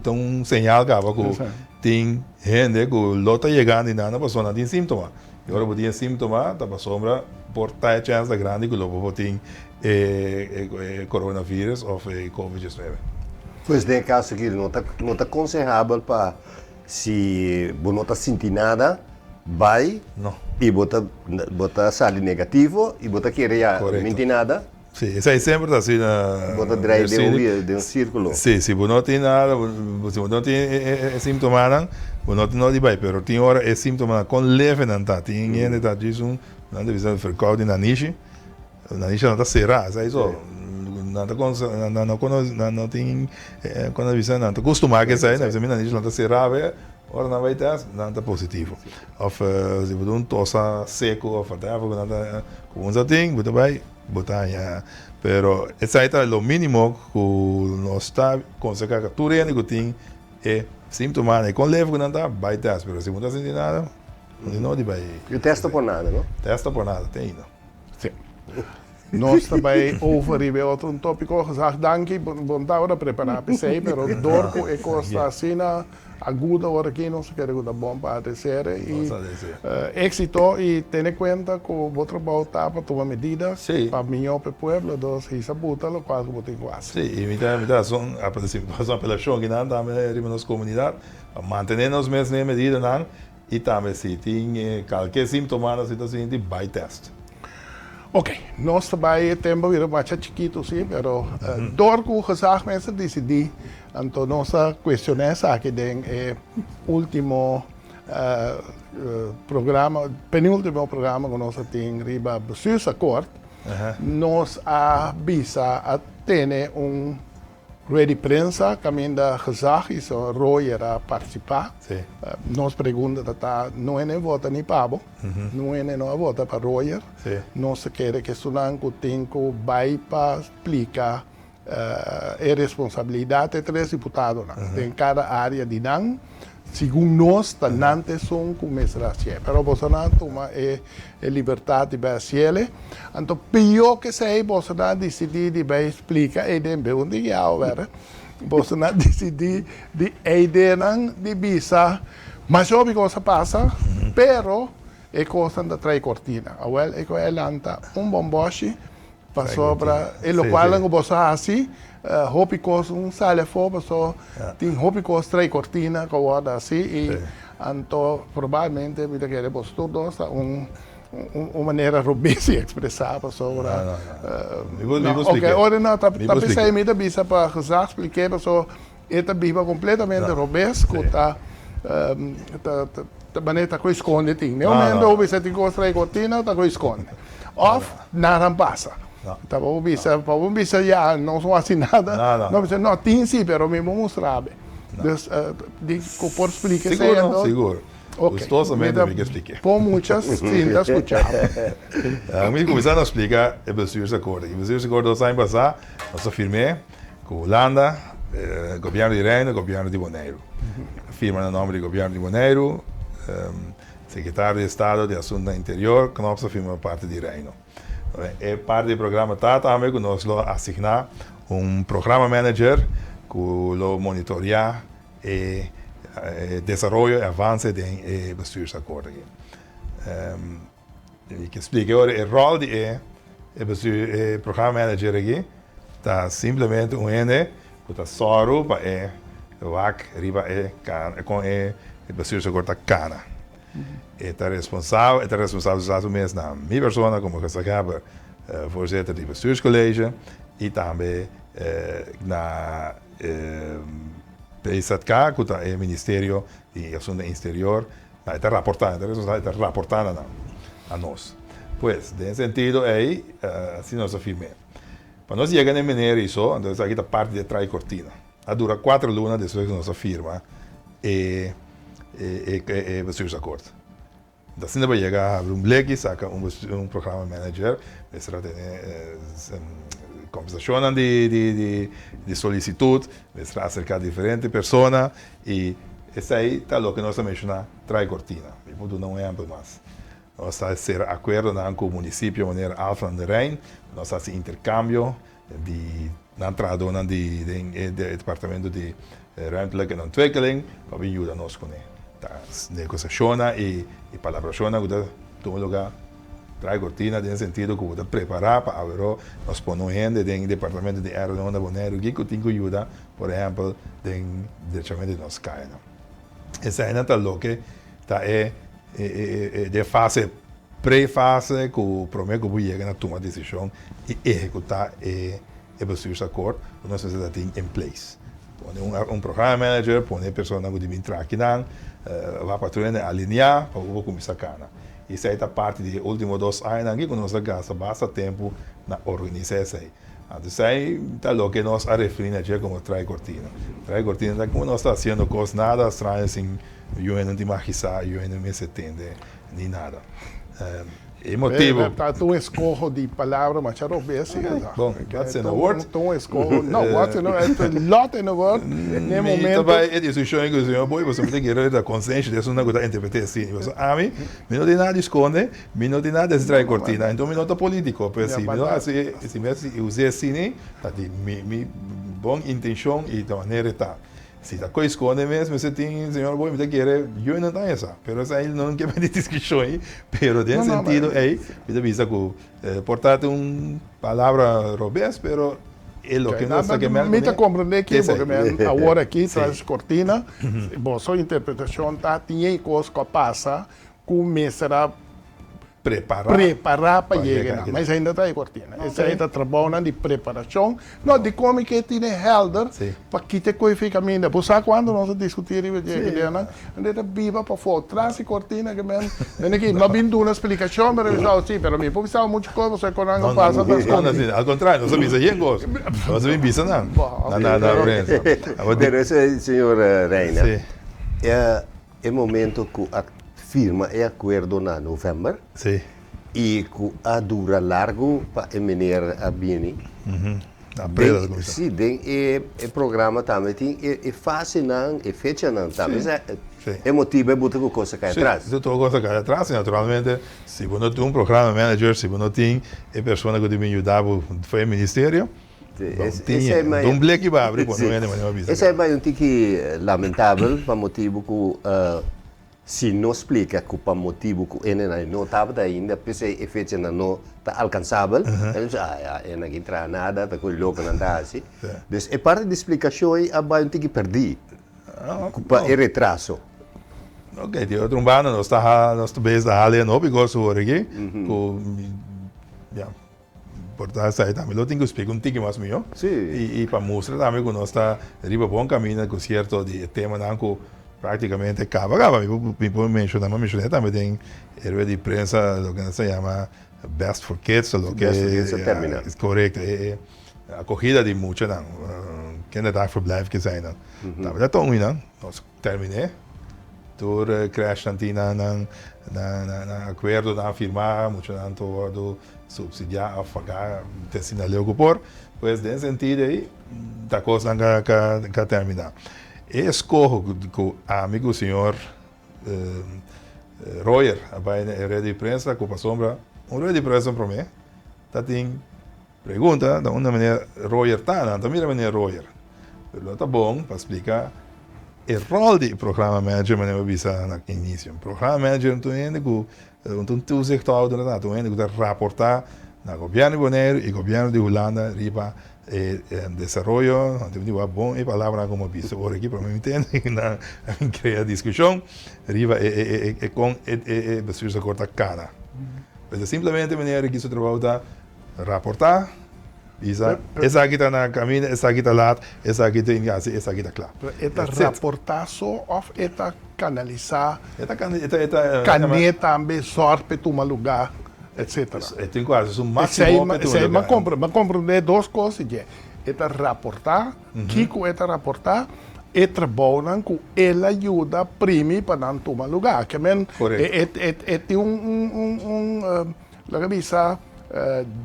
ta un señal kaba ku tin hende ku lo ta yegando einan pasobra nan tin símtoma. I ora bo tin e símtoma ta pasobra por ta e chèns ta grandi ku lo bo por tin e coronavirus òf e covid diesnuebe. Pues den e kaso aki no ta no ta konsehabel pa si bo no ta sinti nada bai i bo ta bo ta sali negativo i bo ta kere ya mi tin nada. Sí, esei semper ta asina. Bo ta drei den un wiel, den un sírkulo. Sí, si bo no tin nada, si bo no tin e síntomanan, bo no tin nodi di bai. Pero tin ora e síntomanan kon leve nan ta. Tin hende ta djis un, nan ta bisa verkoud di nanishi. Nanishi nan ta será, esei so. Nan ta nan no konos, nan no tin, kon nan ta bisa, nan ta kustumá ku esei, nan ta bisa mi nanishi nan ta será awe, ora nan bai tèst, nan ta positivo. Òf si bo ta un tosa seku òf whatever ku nan ta, ku bo ta tin, bo ta bai. Bo ta haña, pero esei ta lo mínimo ku nos ta konsehá ka tur hende ku tin e síntomanan, e kon leve ku nan ta, bai tèst. Pero si bo no ta sinti nada, no tin nodi bai. Yu tèst ta por nada, no? Tèst ta por nada, te ainda. Sí. Nos ta bai over riba e otro un tópiko. Gezag danki, bo no tabata prepará p'esei, pero dor ku e kos ta asina agudo ora aki nos ta kere ku ta bon pa adres'é i éksito i tene kuenta ku bo trabou ta pa tuma medida pa mihó pa e pueblo, dos hisa buta lokual ku bo tin ku hasi. Sí, i mi ta mi ta hasi un apelashon akinan tambe riba nos komunidat pa mantené nos mes den e medidanan I tambe si tin kalke simptomanan si ta sinti, bai test. Ok, nos ta bai e tempo bira masha chikitu si, pero dor ku gezag mester disidí, anto nos a kuestioná esaki den e último programa, penúltimo programa ku nos a tin riba bestuursakkoord, nos a bisa a tene un Rueda di prensa kaminda Gezag i so Royer a partisipá. Nos pregunta ta ta, no hende vota ni pa bo, no hende no a vota pa Royer. Nos ta kere ku esunnan ku tin ku bai pa splika e responsabilidat e tres diputadonan den kada área di nan. Segun nos ta nan ta esun ku mester hasié, pero bosonan a tuma e libertat di bai hasiele. Anto pió ku esei bosonan a disidí di bai splika ei den beun di guiao, bèrda? Bosonan a disidí di ei dennan di bisa masha hopi kos a pasa, pero e kosnan ta trae kortina. Awèl e ku a lanta un bòmbòshi Pasobra e lokualnan ku boso hasi, hopi kos un sali afó, paso tin hopi kos tra'i kortina ku a wòrdu hasi i anto probablemente mi ta kere boso tur dos ta un un manera robes di ekspresá pasobra no oke ora no ta p'esei mi ta bisa pa gezag splik'é paso e ta biba kompletamente robes ku ta ta manera ta ku skonde tin. Den momento ku bisa tin kos tra'i kortina ta ku skonde. Òf nada pasa. Ta pa bo bisa, pa bo bisa ya nos no hasi nada, no bisa no tin si pero mi bo mustra abe. Dus di ku por splika esei Sigur no, sigur. Gustosamente mi ke splike. Pon mucha sinta skucha bo. Mi kuminsá na splika e bestuursakkoord. E bestuursakkoord dos aña pasá nos a firm'é ku Hulanda, gobièrnu di Reino, gobièrnu di Boneiru. A firma na nòmber di gobièrnu di Boneiru. Sekretario di Estado di Asuntunan Interior, Knops a firma pa parti di Reino. E parti di e programa ta tambe ku nos lo asigná un programa manager ku lo monitoreá e desaroyo, e avanse den e bestuursakkoord aki. Mi ke splika ora e ròl di e e programa manager aki ta simplemente un hende ku ta sòru pa e wak riba e kon e bestuursakkoord ta kana. E ta responsabel, e ta responsabilisá su mes na mi persona komo gezaghebber, voorzitter di bestuurscollege i tambe na PZK ku ta e ministerio di asuntu insterior. Na e ta raportá, e ta responsabel, e ta raportá na nan, a nos. Pues, den e sentido ei, asina nos a firm'é. Pa nos yega na e manera ei so, anto esaki ta parti di e trai kortina. A dura kuater luna despues ku nos a firma e e e bestuursakkoord. Anto asina pa yega a habri un bleki, saka un un programa manager, mester a tene kombersashonnan di di di solisitut, mester a aserká diferente persona i esei ta loke nos a menshoná trai kortina. Mi por duna un ehèmpel mas. Nos ta sera akuerdonan ku munisipio manera Alphen aan de Rijn, nos ta hasi interkambio di nan trahadónan di den e departamento di Ruimtelijke en Ontwikkeling pa bin yuda nos kuné. Ta negosiashonnan i palabrashonnan ku ta tuma lugá trai kortina den sentido ku bo ta prepará pa aweró nos pone un hende den departamento di RNO na Boneiru ki ku tin ku yuda por ehèmpel den drechamentu di nos kayanan. Eseinan ta loke ta e den fase pre-fase ku promé ku bo yega na tuma desishon i ehekutá e bestuursakkoord ku nos mester ta tin in place. Pone un programa manager, pone e personanan ku di bin traha akinan, wak pa tur hende alineá pa bo por kuminsá kana. Esei ta parti di e último dos añanan aki ku nos a gasta basta tempu na organisá esei. Anto esei ta loke nos a referí na dje komo trai kortina. Trai kortina ta komo nos ta hasiendo kos nada straño sin yu hende no tin magisa, yu hende no mester tende ni nada. E motibu. Ta un eskoho di palabra masha robes si esa. Bon, what's in a word? Ta un eskoho, no, what's in a word, lot in a word, n'e momento. Mi ta bai e diskushon ku señor Boy pasobra mi ta kere ta konsenshi di esunnan ku ta interpret'é asina. Pasobra ami, mi no tin nada di skonde, mi no tin nada di hasi traha e kortina, enton mi no ta politiko. Pero si mi no hasi, si mi hasi us'é asina, ta di mi bon intenshon i ta manera e ta. Si ta koe skonde mes mester tin señor Boy mi ta kere yo no ta esa pero esei no ke mete diskushon ei pero den sentido ei mi ta bisa ku por ta un palabra robes pero e loke nos ta ke mel Mi ta komprende ki bo ke men awor aki tras kortina boso interpretashon ta tin e kos ku a pasa ku mester a Prepará. Prepará pa yega nan. Ma esei no ta e kortina. Esei ta trabounan di preparashon. No, dikon mi ke tine helder pa kita e koe fi kaminda. Bo sa kuantu nos a diskutí riba dje ideanan? Nan ta biba pafó, tras e kortina ke men men aki. No bin duna splikashon, pero mi sa si, pero mi por bisa muchu kos pasobra kon nan a pasa ta skondí. No, no, al kontrario, nos a bisa yen kos. Nos a bin bisa nan. Na na prensa. Pero esei, señor Reina, E momento ku a firma e akuerdo na novèmber i ku a dura largu pa e meneer a bini. Den, si, den e programa tambe tin e fasenan, e fechanan tambe. E motibu e buta ku kos a kai atras. Si, tur kos a kai atras i naturalmente si bo no tin un programa manager, si bo no tin e persona ku ta bin yuda bo for e ministerio, Don bleki ba abri pone un hende manera bisa. Esei bai un tiki lamentabel pa motibu ku si no splika ku pa motibu ku hendenan no tabata ainda p'esei e fechanan no ta alkansabel, nan bisa ah ya e nan ki traha nada ta ku e lokonan ta hasi. Dus e parti di splikashon ei a bai un tiki pèrdí pa e retraso. Ok, di otro un banda nos ta nos ta bezig ta hala e hopi kos awor aki ku ya. Por ta esei tambe lo tin ku splika un tiki mas mihó. Sí. I pa mustra tambe ku nos ta riba bon kaminda ku sierto di e temanan ku práktikamente kaba kaba. Mi por mi por menshoná, mi a menshoná tambe den e rueda di prensa loke nan sa yama Best for Kids, loke Best for Kids a terminá. Korekto, e akogida di muchanan, kinderdagverblijf keseinan. Tambe ta tong nan, nos terminé. Tur krèshnan tin nan nan nan akuerdonan firmá, muchanan ta wòrdu Subsidiá òf pagá te asina leu ku por. Pues den sentido ei ta kosnan ka ka ka terminá. E eskoho ku ami ku señor Royer a bai na e rueda di prensa ku pasobra un rueda di prensa promé ta tin pregunta ta unda meneer Royer ta nan ta mira meneer Royer pero lo ta bon pa splika e ròl di programa manager manera mi a bisa na inisio. Programa manager ta un hende ku Un toezichthouder ta un hende ku ta raportá na gobièrnu di Boneiru i gobièrnu di Hulanda riba e desaroyo, nan tin ku wak bon e palabranan ku mi a bisa ora aki pa mi ntende ku nan a bin krea diskushon riba e kon e bestuursakkoord ta kana. Pues simplemente meneer aki su trabou ta raportá. Bisa, esaki ta na kaminda, esaki ta laat, esaki tin di hasi, esaki ta kla. Pero e ta raportá so òf e ta kanalisá? E ta kan, e ta, e ta. Kané tambe, sòrt p'e tuma lugá, etcétera. E tin ku hasi su máksimo p'e tuma lugá. Esei, mi a komprondé dos kos di dje. E ta raportá, kiko e ta raportá? E trabounan ku el a yuda primi pa nan tuma lugá. Ke men, e, e, e tin un, un, un, Laga bisa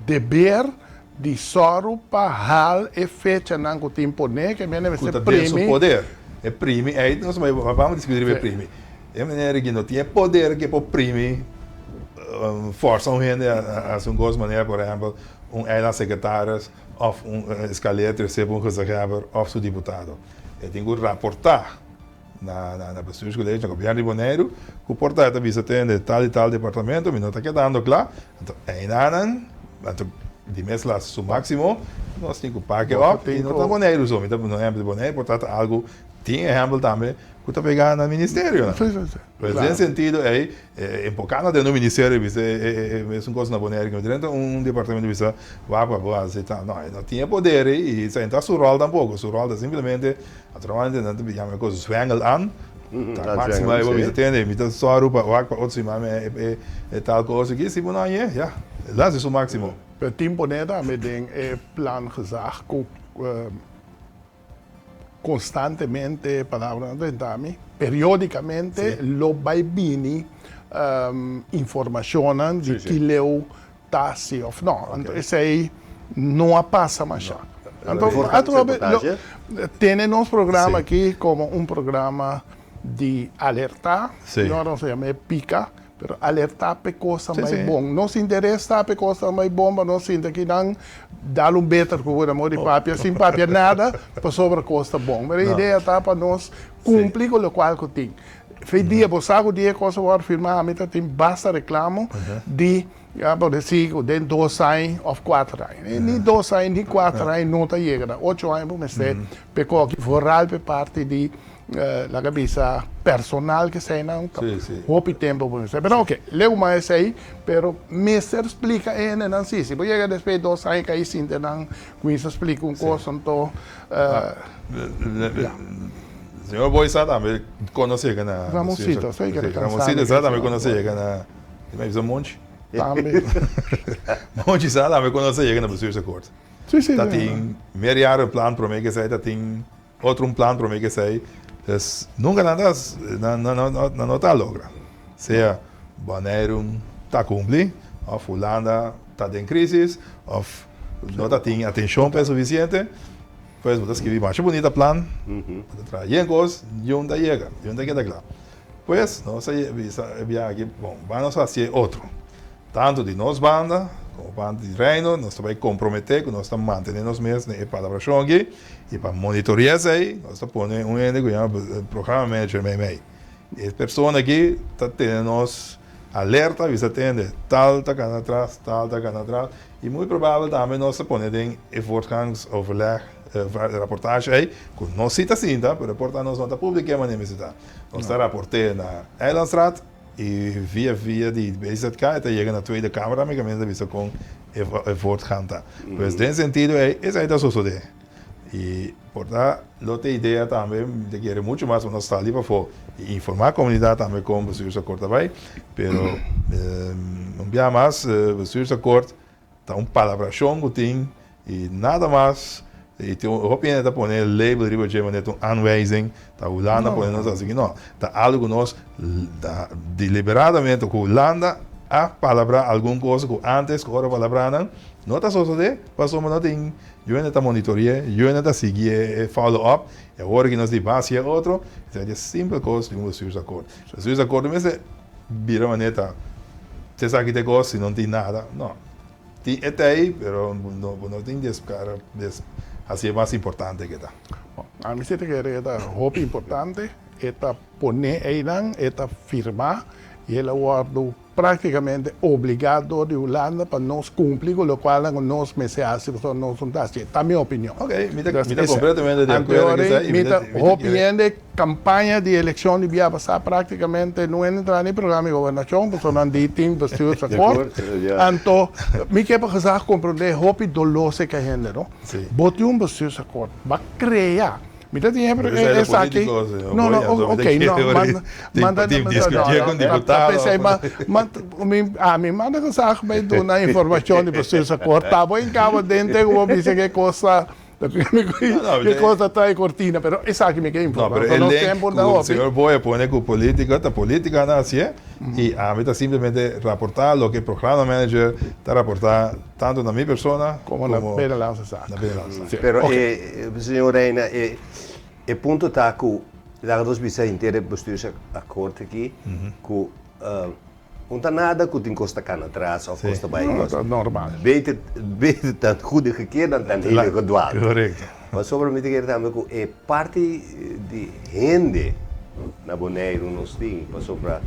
deber di sòru pa hal e fechanan ku tin poné ke mene mester primi. Ku ta den su poder. E primi ei nos bai bam diskuti riba e primi. E manera ki no tin e poder ke por primi forsa un hende a hasi un kos manera por ehèmpel un eilandsekretaris òf un eskalera terser pa un gezaghèber òf su diputado. E tin ku raportá. Na na bestuurscollege, na gobierno di Boneiru, ku por ta e ta bisa tende tal i tal departamento mi no ta kedando kla, anto einanan, anto di mes la su máksimo, nos tin ku pak e op i no ta Boneiru so, mi ta pone un ehèmpel di Boneiru, por ta ta algu, tin ehèmpel tambe ku ta pegá na ministerionan. Pues den sentido ei, enfocando den un ministerio bisa e mesun kos na Boneiru, ku drenta un departamento bisa wak pa bo hasi tal, no, e no tin e poder ei i esei no ta su ròl tampoko, su ròl ta simplemente Naturalmente nan ta yama e kos zwengel an, ta máximo e bo bisa tende, mi ta sòru pa wak pa otro siman mi e tal kos aki, si bo no hañ'é, ya, las e su máximo. Pero tin pone tambe den e plan gezag ku Konstantemente, palabranan ta drenta mi, periódikamente lo bai bini informashonnan di ki leu ta si òf nò. Anto esei no a pasa mashá. Anto atrobe lo tene nos programa aki komo un programa di alertá, no nos a yam'é pika, pero alertá p'e kosnan bai bon. Nos interes ta p'e kosnan bai bon pa nos sinta akinan dal un beter ku bo na moda di papia sin papia nada pasobra kos ta bon. Pero e idea ta pa nos kumpli ku lokual ku tin. Fe dia bo sa ku dia e kos a wòrdu firmá ami ta tin basta reklamo di ya por desi ku den dos aña òf kuater aña. Ni dos aña ni kuater aña no ta yega na ocho aña bo mester p'e koki vooral p'e parti di Laga bisa personal ke eseinan ta hopi tempo bo mester. Pero oke, leu mas esei, pero mester splika e hendenan si. Si bo yega despues di dos aña kai sinti nan kuminsa splika un kos anto ya. Señor Boy sa tambe kon nos yega na. Ramosito, esei ke ta kansa mi. Ramosito sa tambe kon nos a yega na, di mi a bisa Monchi? Tambe. Monchi sa tambe kon nos a yega na Bestuursakkoord. Si, si. Ta tin meerjarenplan prome ke esei ta tin. Otro un plan prome ke esei, dus nunka nan ta nan no ta logra. Sea Boneiru ta kumpli òf Hulanda ta den krisis òf no ta tin atenshon pa e sufisiente, pues bo ta skibi masha bunita plan, bo ta traha yen kos, niun ta yega, niun ta keda kla. Pues nos a bisa e biaha aki, bon, ban nos hasi e otro. Tantu di nos banda komo banda di Reino nos ta bai komprometé ku nos ta mantené nos mes den e palabrashon aki i pa monitoreá esei nos ta pone un hende ku yama programa manager meimei. E persona aki ta tene nos alerta bisa tende tal ta kana atras, tal ta kana atras i muy probabel tambe nos ta pone den e voortgangsoverleg raportashi ei ku nos si ta sinta pero e por ta nos no ta publik'é manera mester ta. Nos ta raport'é na Eilandsraad. I via via di BZK e ta yega na Tweede Kamer tambe kaminda ta bisa kon e voortgang ta. Pues den sentido ei esei ta sosodé. I por ta lo ta idea tambe mi ta kere muchu mas pa nos sali pafó i informá komunidat tambe kon Bestuursakkoord ta bai. Pero un bia mas Bestuursakkoord Ta un palabrashon ku tin i nada mas i tin hopi hende ta pone label riba dje manera ta un aanwijzing ta Hulanda pone nos asi ki no ta algu ku nos ta deliberadamente ku Hulanda a palabrá algun kos ku antes ku ora palabrá nan no ta sosodé pasobra no tin yu hende ta monitori'é yu hende ta sigui e follow up i awor ki nos di basi e otro esei ta e simpel kos di un bestuursakkoord bestuursakkoord mester Bira manera ta te esaki te kos si no tin nada. No. Tin e tei pero bo no tin deskara des hasi e mas importante ke ta. Bon, ami si ta kere e ta hopi importante, e ta pone einan, e ta firma i el a wòrdu práktikamente obligá dor di Hulanda pa nos kumpli ku lokualnan ku nos mester hasi pasobra nos no ta hasi. Ta mi opinion. Ok, mi ta mi ta kompletamente di akuerdo ku esei i mi ta Mi ta hopi hende Campaña di eleccion di bia pasa practicamente no entra ni programa di gobernacion pasobra nan di tin bestuursakkoord. Anto mi ke pa gezag comprende hopi dolor cerca hende no. Bo tin un bestuursakkoord ba crea mi ta tin esaki no no ok no manda ami manda gezag bay duna informacion di bestuursakkoord ta bo encaba den te cu bo bisa ke cosa Ki kos ta trae kortina, pero esaki mi ke informa. No, pero e link ku señor Boy a pone ku polítika ta polítika nan hasié i ami ta simplemente raportá loke e programa manager ta raportá tantu na mi persona komo na Nederlandse Zaak. Na Nederlandse Zaak. Pero señor Reina e punto ta ku laga nos bisa henter e bestuursakkoord aki ku Un ta nada ku tin kos ta kana atras òf kos ta bai kos. No, ta normal. Beter, beter tan goede gekeerd dan tan hede gedwaald. Korekto. Pasobra mi ta kere tambe ku e parti di hende na Boneiru nos tin pasobra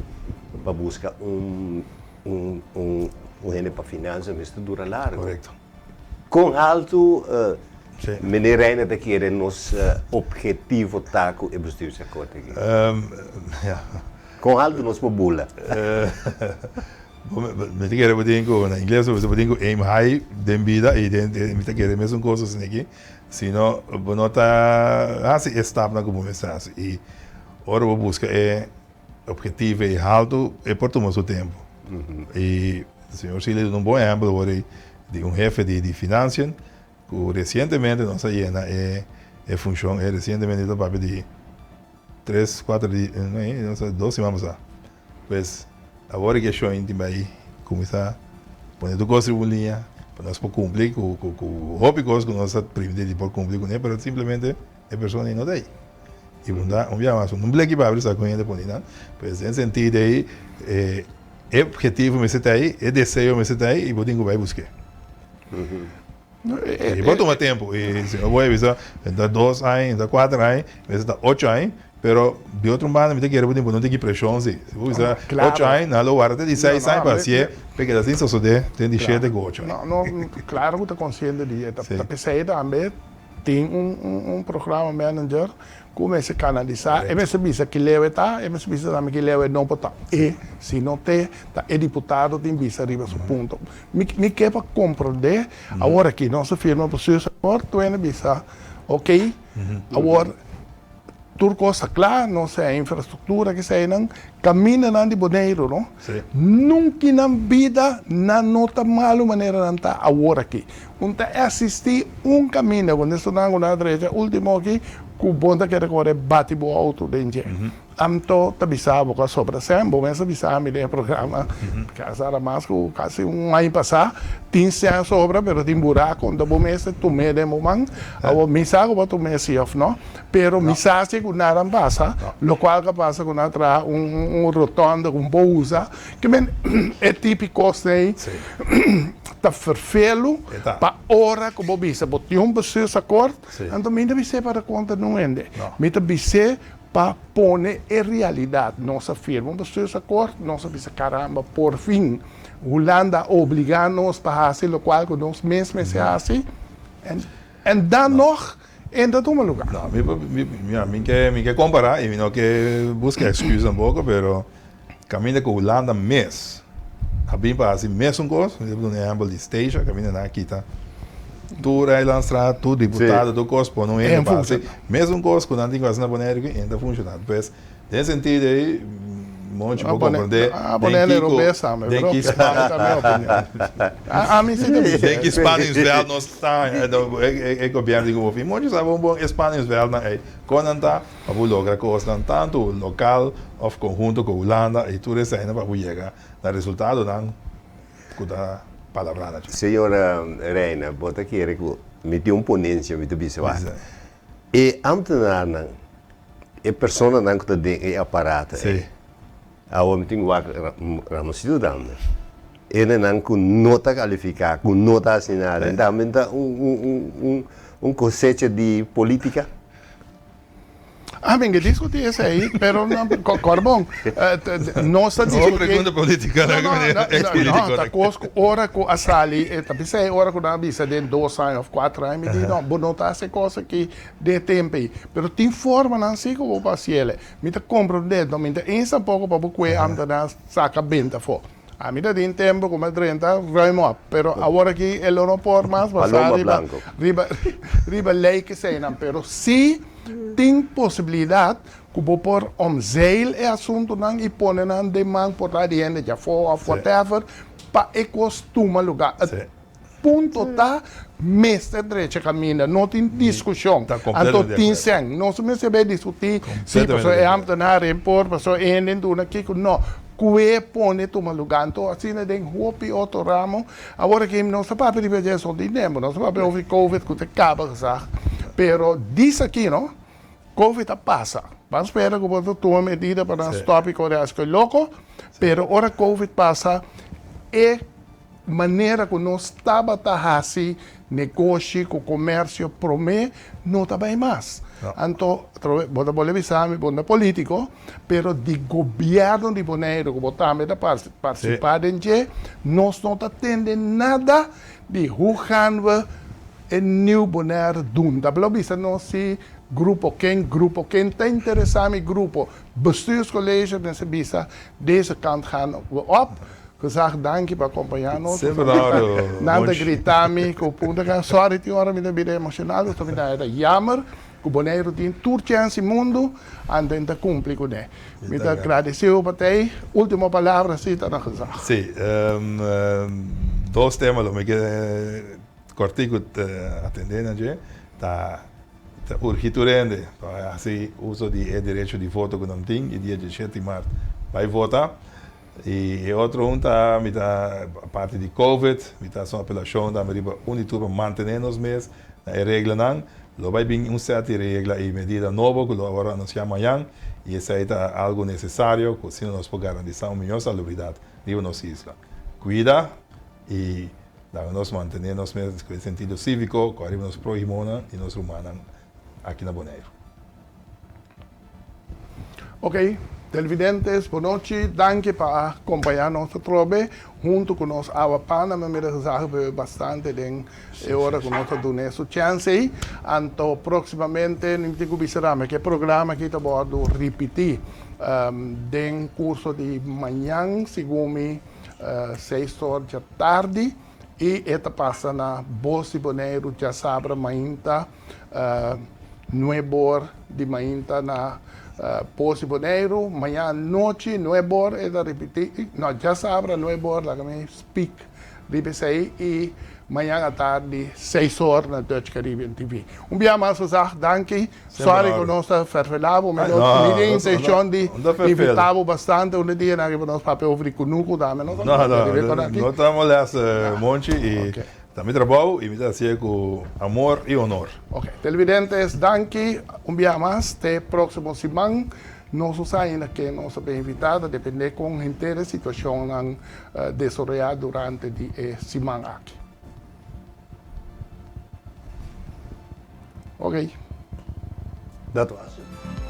pa buska un un un un hende pa finansa mester dura largu. Korekto. Kon haltu meneer Reina ta kere nos obhetivo ta ku e bestuursakkoord aki? Ja. Kon altu nos por bula? Mi ta kere bo tin ku, na ingles bo tin ku aim high den bida i den mi ta kere mesun kos asina aki, sino bo no ta hasi e stapnan ku bo mester hasi i ora bo buska e objetivo ei haltu e por tuma su tempu. I señor Silly duna un bon ehèmpel awor ei di un hefe di financiën ku resientemente nos a yena e. e funshon ei resientemente ta papia di tres kuater di no sa dos siman pasá. Pues awor e shon tin bai kuminsá pone tur kos riba un liña pa nos por kumpli ku ku hopi kos ku nos a primintí di por kumpli kuné pero simplemente e persona ei no ta ei. I un da un bia mas un bleki pa abri sa ku hende pone nan. Pues den sentido ei e objetivo mester ta ei, e deseo mester ta ei i bo tin ku bai busk'é. I por tuma tempu i si no bo a bisa ta dos aña, ta kuater aña, mester ta ocho aña, pero di otro banda mi ta kere bo tin bo no tin ki preshon si. Si bo bisa ocho aña nan lo warda te di seis aña pa hasié pa e keda sin sosodé te di shete ku ocho aña. No, no, klaro ku ta konsiente di e, ta p'esei tambe tin un programa manager ku mester kanalisá, e mester bisa ki leu e ta, e mester bisa tambe ki leu e no por ta. E si no te, ta e diputado tin bisa riba su punto. Mi mi ke pa komprondé awor aki nos a firma pa Suus awor Tuene bisa ok awor tur kos ta kla nos a infrastruktura keseinan kamindanan di Boneiru no nunki nan bida nan no ta malu manera nan ta awor aki un ta existi un kaminda ku esnan ku nan a drecha ultimo aki ku bo ta kere kore bati bo outo den dje. Anto ta bisa bo ku a sobra sèn, bo mes a bisa mi den e programa kasi ara mas ku kasi un aña pasá, tin sèn sobra pero tin buraku, anto bo mes ta tum'é den bo man, awor mi sa ku bo a tum'é si òf no, pero mi sa si ku nada a pasa, lokual ku a pasa ku nan a traha un rotonde ku bo usa, ke men e tipi kosnan ei ta ferfelu pa ora ku bo bisa bo tin un bestuursakkoord, anto mi ta bis'é pa ta konta nun hende, mi ta bis'é Pa pone e realidad. Nos a firma un bestuursakkoord, nos a bisa caramba por fin Hulanda a obliga nos pa haci locual cu nos mes mester haci en dan nog e ta tuma lugar. No, mi mi mi ke mi ke compara y mi no ke busca excuse tampoco pero caminda cu Hulanda mes a bin pa haci mesun cos, mi ta duna ehempel di Statia caminda nan a kita Tur eilandstraat, tur diputado, tur kos pone un hende pa hasi mesun kos ku nan tin ku hasi na Boneiru ku e ta funshoná. Pues, den sentido ei, Monchi por komprendé den kiko, den ki den ki spanningsveld nos ta, e gobièrnu tin ku por fin. Monchi sa bon bon e spanningsveldnan ei, kon nan ta pa bo logra kosnan tantu lokal òf konhunto ku Hulanda i tur eseinan pa bo yega na resultadonan. Ku ta palabrá na dje. Señora Reina, bo ta kere ku mi tin un ponencia, mi ta bisa wak. E ambtenaarnan, e personanan ku ta den e aparato ei, awor mi tin ku wak Ramonsito tambe, hendenan ku no ta kalifiká, ku no ta hasi nada, tambe ta un kosecha di politica. Ah, mi ke diskutí esei, pero no, Corbon, nos ta diskutí. No pregunta política, no, no, no, no, ta kos ku ora ku a sali, ta bisa e ora ku nan a bisa den dos aña òf kuater aña, mi di no, bo no ta hasi e kos aki den e tempu ei. Pero tin formanan si ku bo por hasi el. Mi ta komprondé, no mi ta eens tampoko pa bo kue ambtenaar saka benta afó. Ami ta tin tempu ku mi a drenta ruim op, pero awor aki e lo no por mas basá riba riba riba lei keseinan. Pero si tin posibilidat ku bo por omzeil e asuntunan i pone nan den man por ta di hende djafó òf whatever pa e kos tuma lugá. E punto ta mester drecha kaminda, no tin diskushon. Anto tin sèn. Nos mester bai diskutí si pasobra e ambtenaar e por, pasobra e hende duna kiko. No. Kue pone tuma lugá. Anto asina den hopi otro ramo. Awor aki nos ta papia riba dje esaki di tempu. Nos ta papia over covid ku ta kaba gezag. Pero disaki no, covid a pasa. Ban spera ku bo ta tuma medida pa nan stòp i kore hasi koi loko. Pero ora covid pasa e manera ku nos tabata hasi negoshi ku komersio promé no ta bai mas. Anto atrobe bo ta bolbe bisa mi bo no ta polítiko, pero di gobièrnu di Boneiru ku bo tambe ta partisipá den dje, nos no ta tende nada di hoe gaan we e Nieuw Bonaire doen. Ta blo bisa nos si grupo ken, grupo ken ta interesá mi grupo bestuurscollege mester bisa deze kant gaan we op. Gezag danki pa acompaña nos. Semper na orde, Nan ta grita mi cu punta can sorry tin ora mi ta bira emocional pasobra mi ta haya jammer cu Boneiru tin tur chens di mundo anto ta cumpli cune. Mi ta agradeci bo pa ta ey. Ultimo palabra si ta na Gezag. Si, dos tema lo mi ke cortico atende na dje ta. ta urgi tur hende pa hasi uso di e derecho di voto ku nan tin i dia diesshete di mart bai vota. I e otro un ta mi ta parti di covid, mi ta hasi un apelashon tambe riba un di tur pa mantené nos mes na e reglanan. Lo bai bin un sèt di regla i medida nobo ku lo a wòrdu anunsiá mañan i esei ta algu nesesario ku asina nos por garantisá un mihó salubridat riba nos isla. Kuida i laga nos mantené nos mes ku e sentido síviko ku ariba nos próhimonan i nos rumannan aki na Boneiru. Ok, televidentes, bonochi. Danki pa a kompañá nos atrobe huntu ku nos Awa Pana. Mi a mira gezalig bebe bastante den e ora ku nos a dun'é su chèns ei. Anto próksimamente mi tin ku bisa tambe ku e programa aki ta wòrdu ripití den kurso di mañan segun mi seis or djatardi i e ta pasa na Bos di Boneiru djasabra mainta. Nuebor di mainta na Pos di Boneiru, maña anochi nuebor e ta ripití, no djasabra nuebor laga mi speak riba esei i mañan atardi seis or na Dutch Caribbean TV. Un bia mas Gezag danki, sorry ku nos ta ferfelá bo, mi no tin intenshon di invitá bo bastante un di dianan riba nos papia over di kunuku tambe no ta molesta. No ta molesta Monchi i Ta mi trabou y mi ta hacié cu amor y honor. Ok, televidentes, danki un biaha mas. Te proximo siman. Nos no sa ainda ken nos ta bin invita, ta depende con henter e situacionnan desaroya durante di e siman aki. Ok. Dat was het.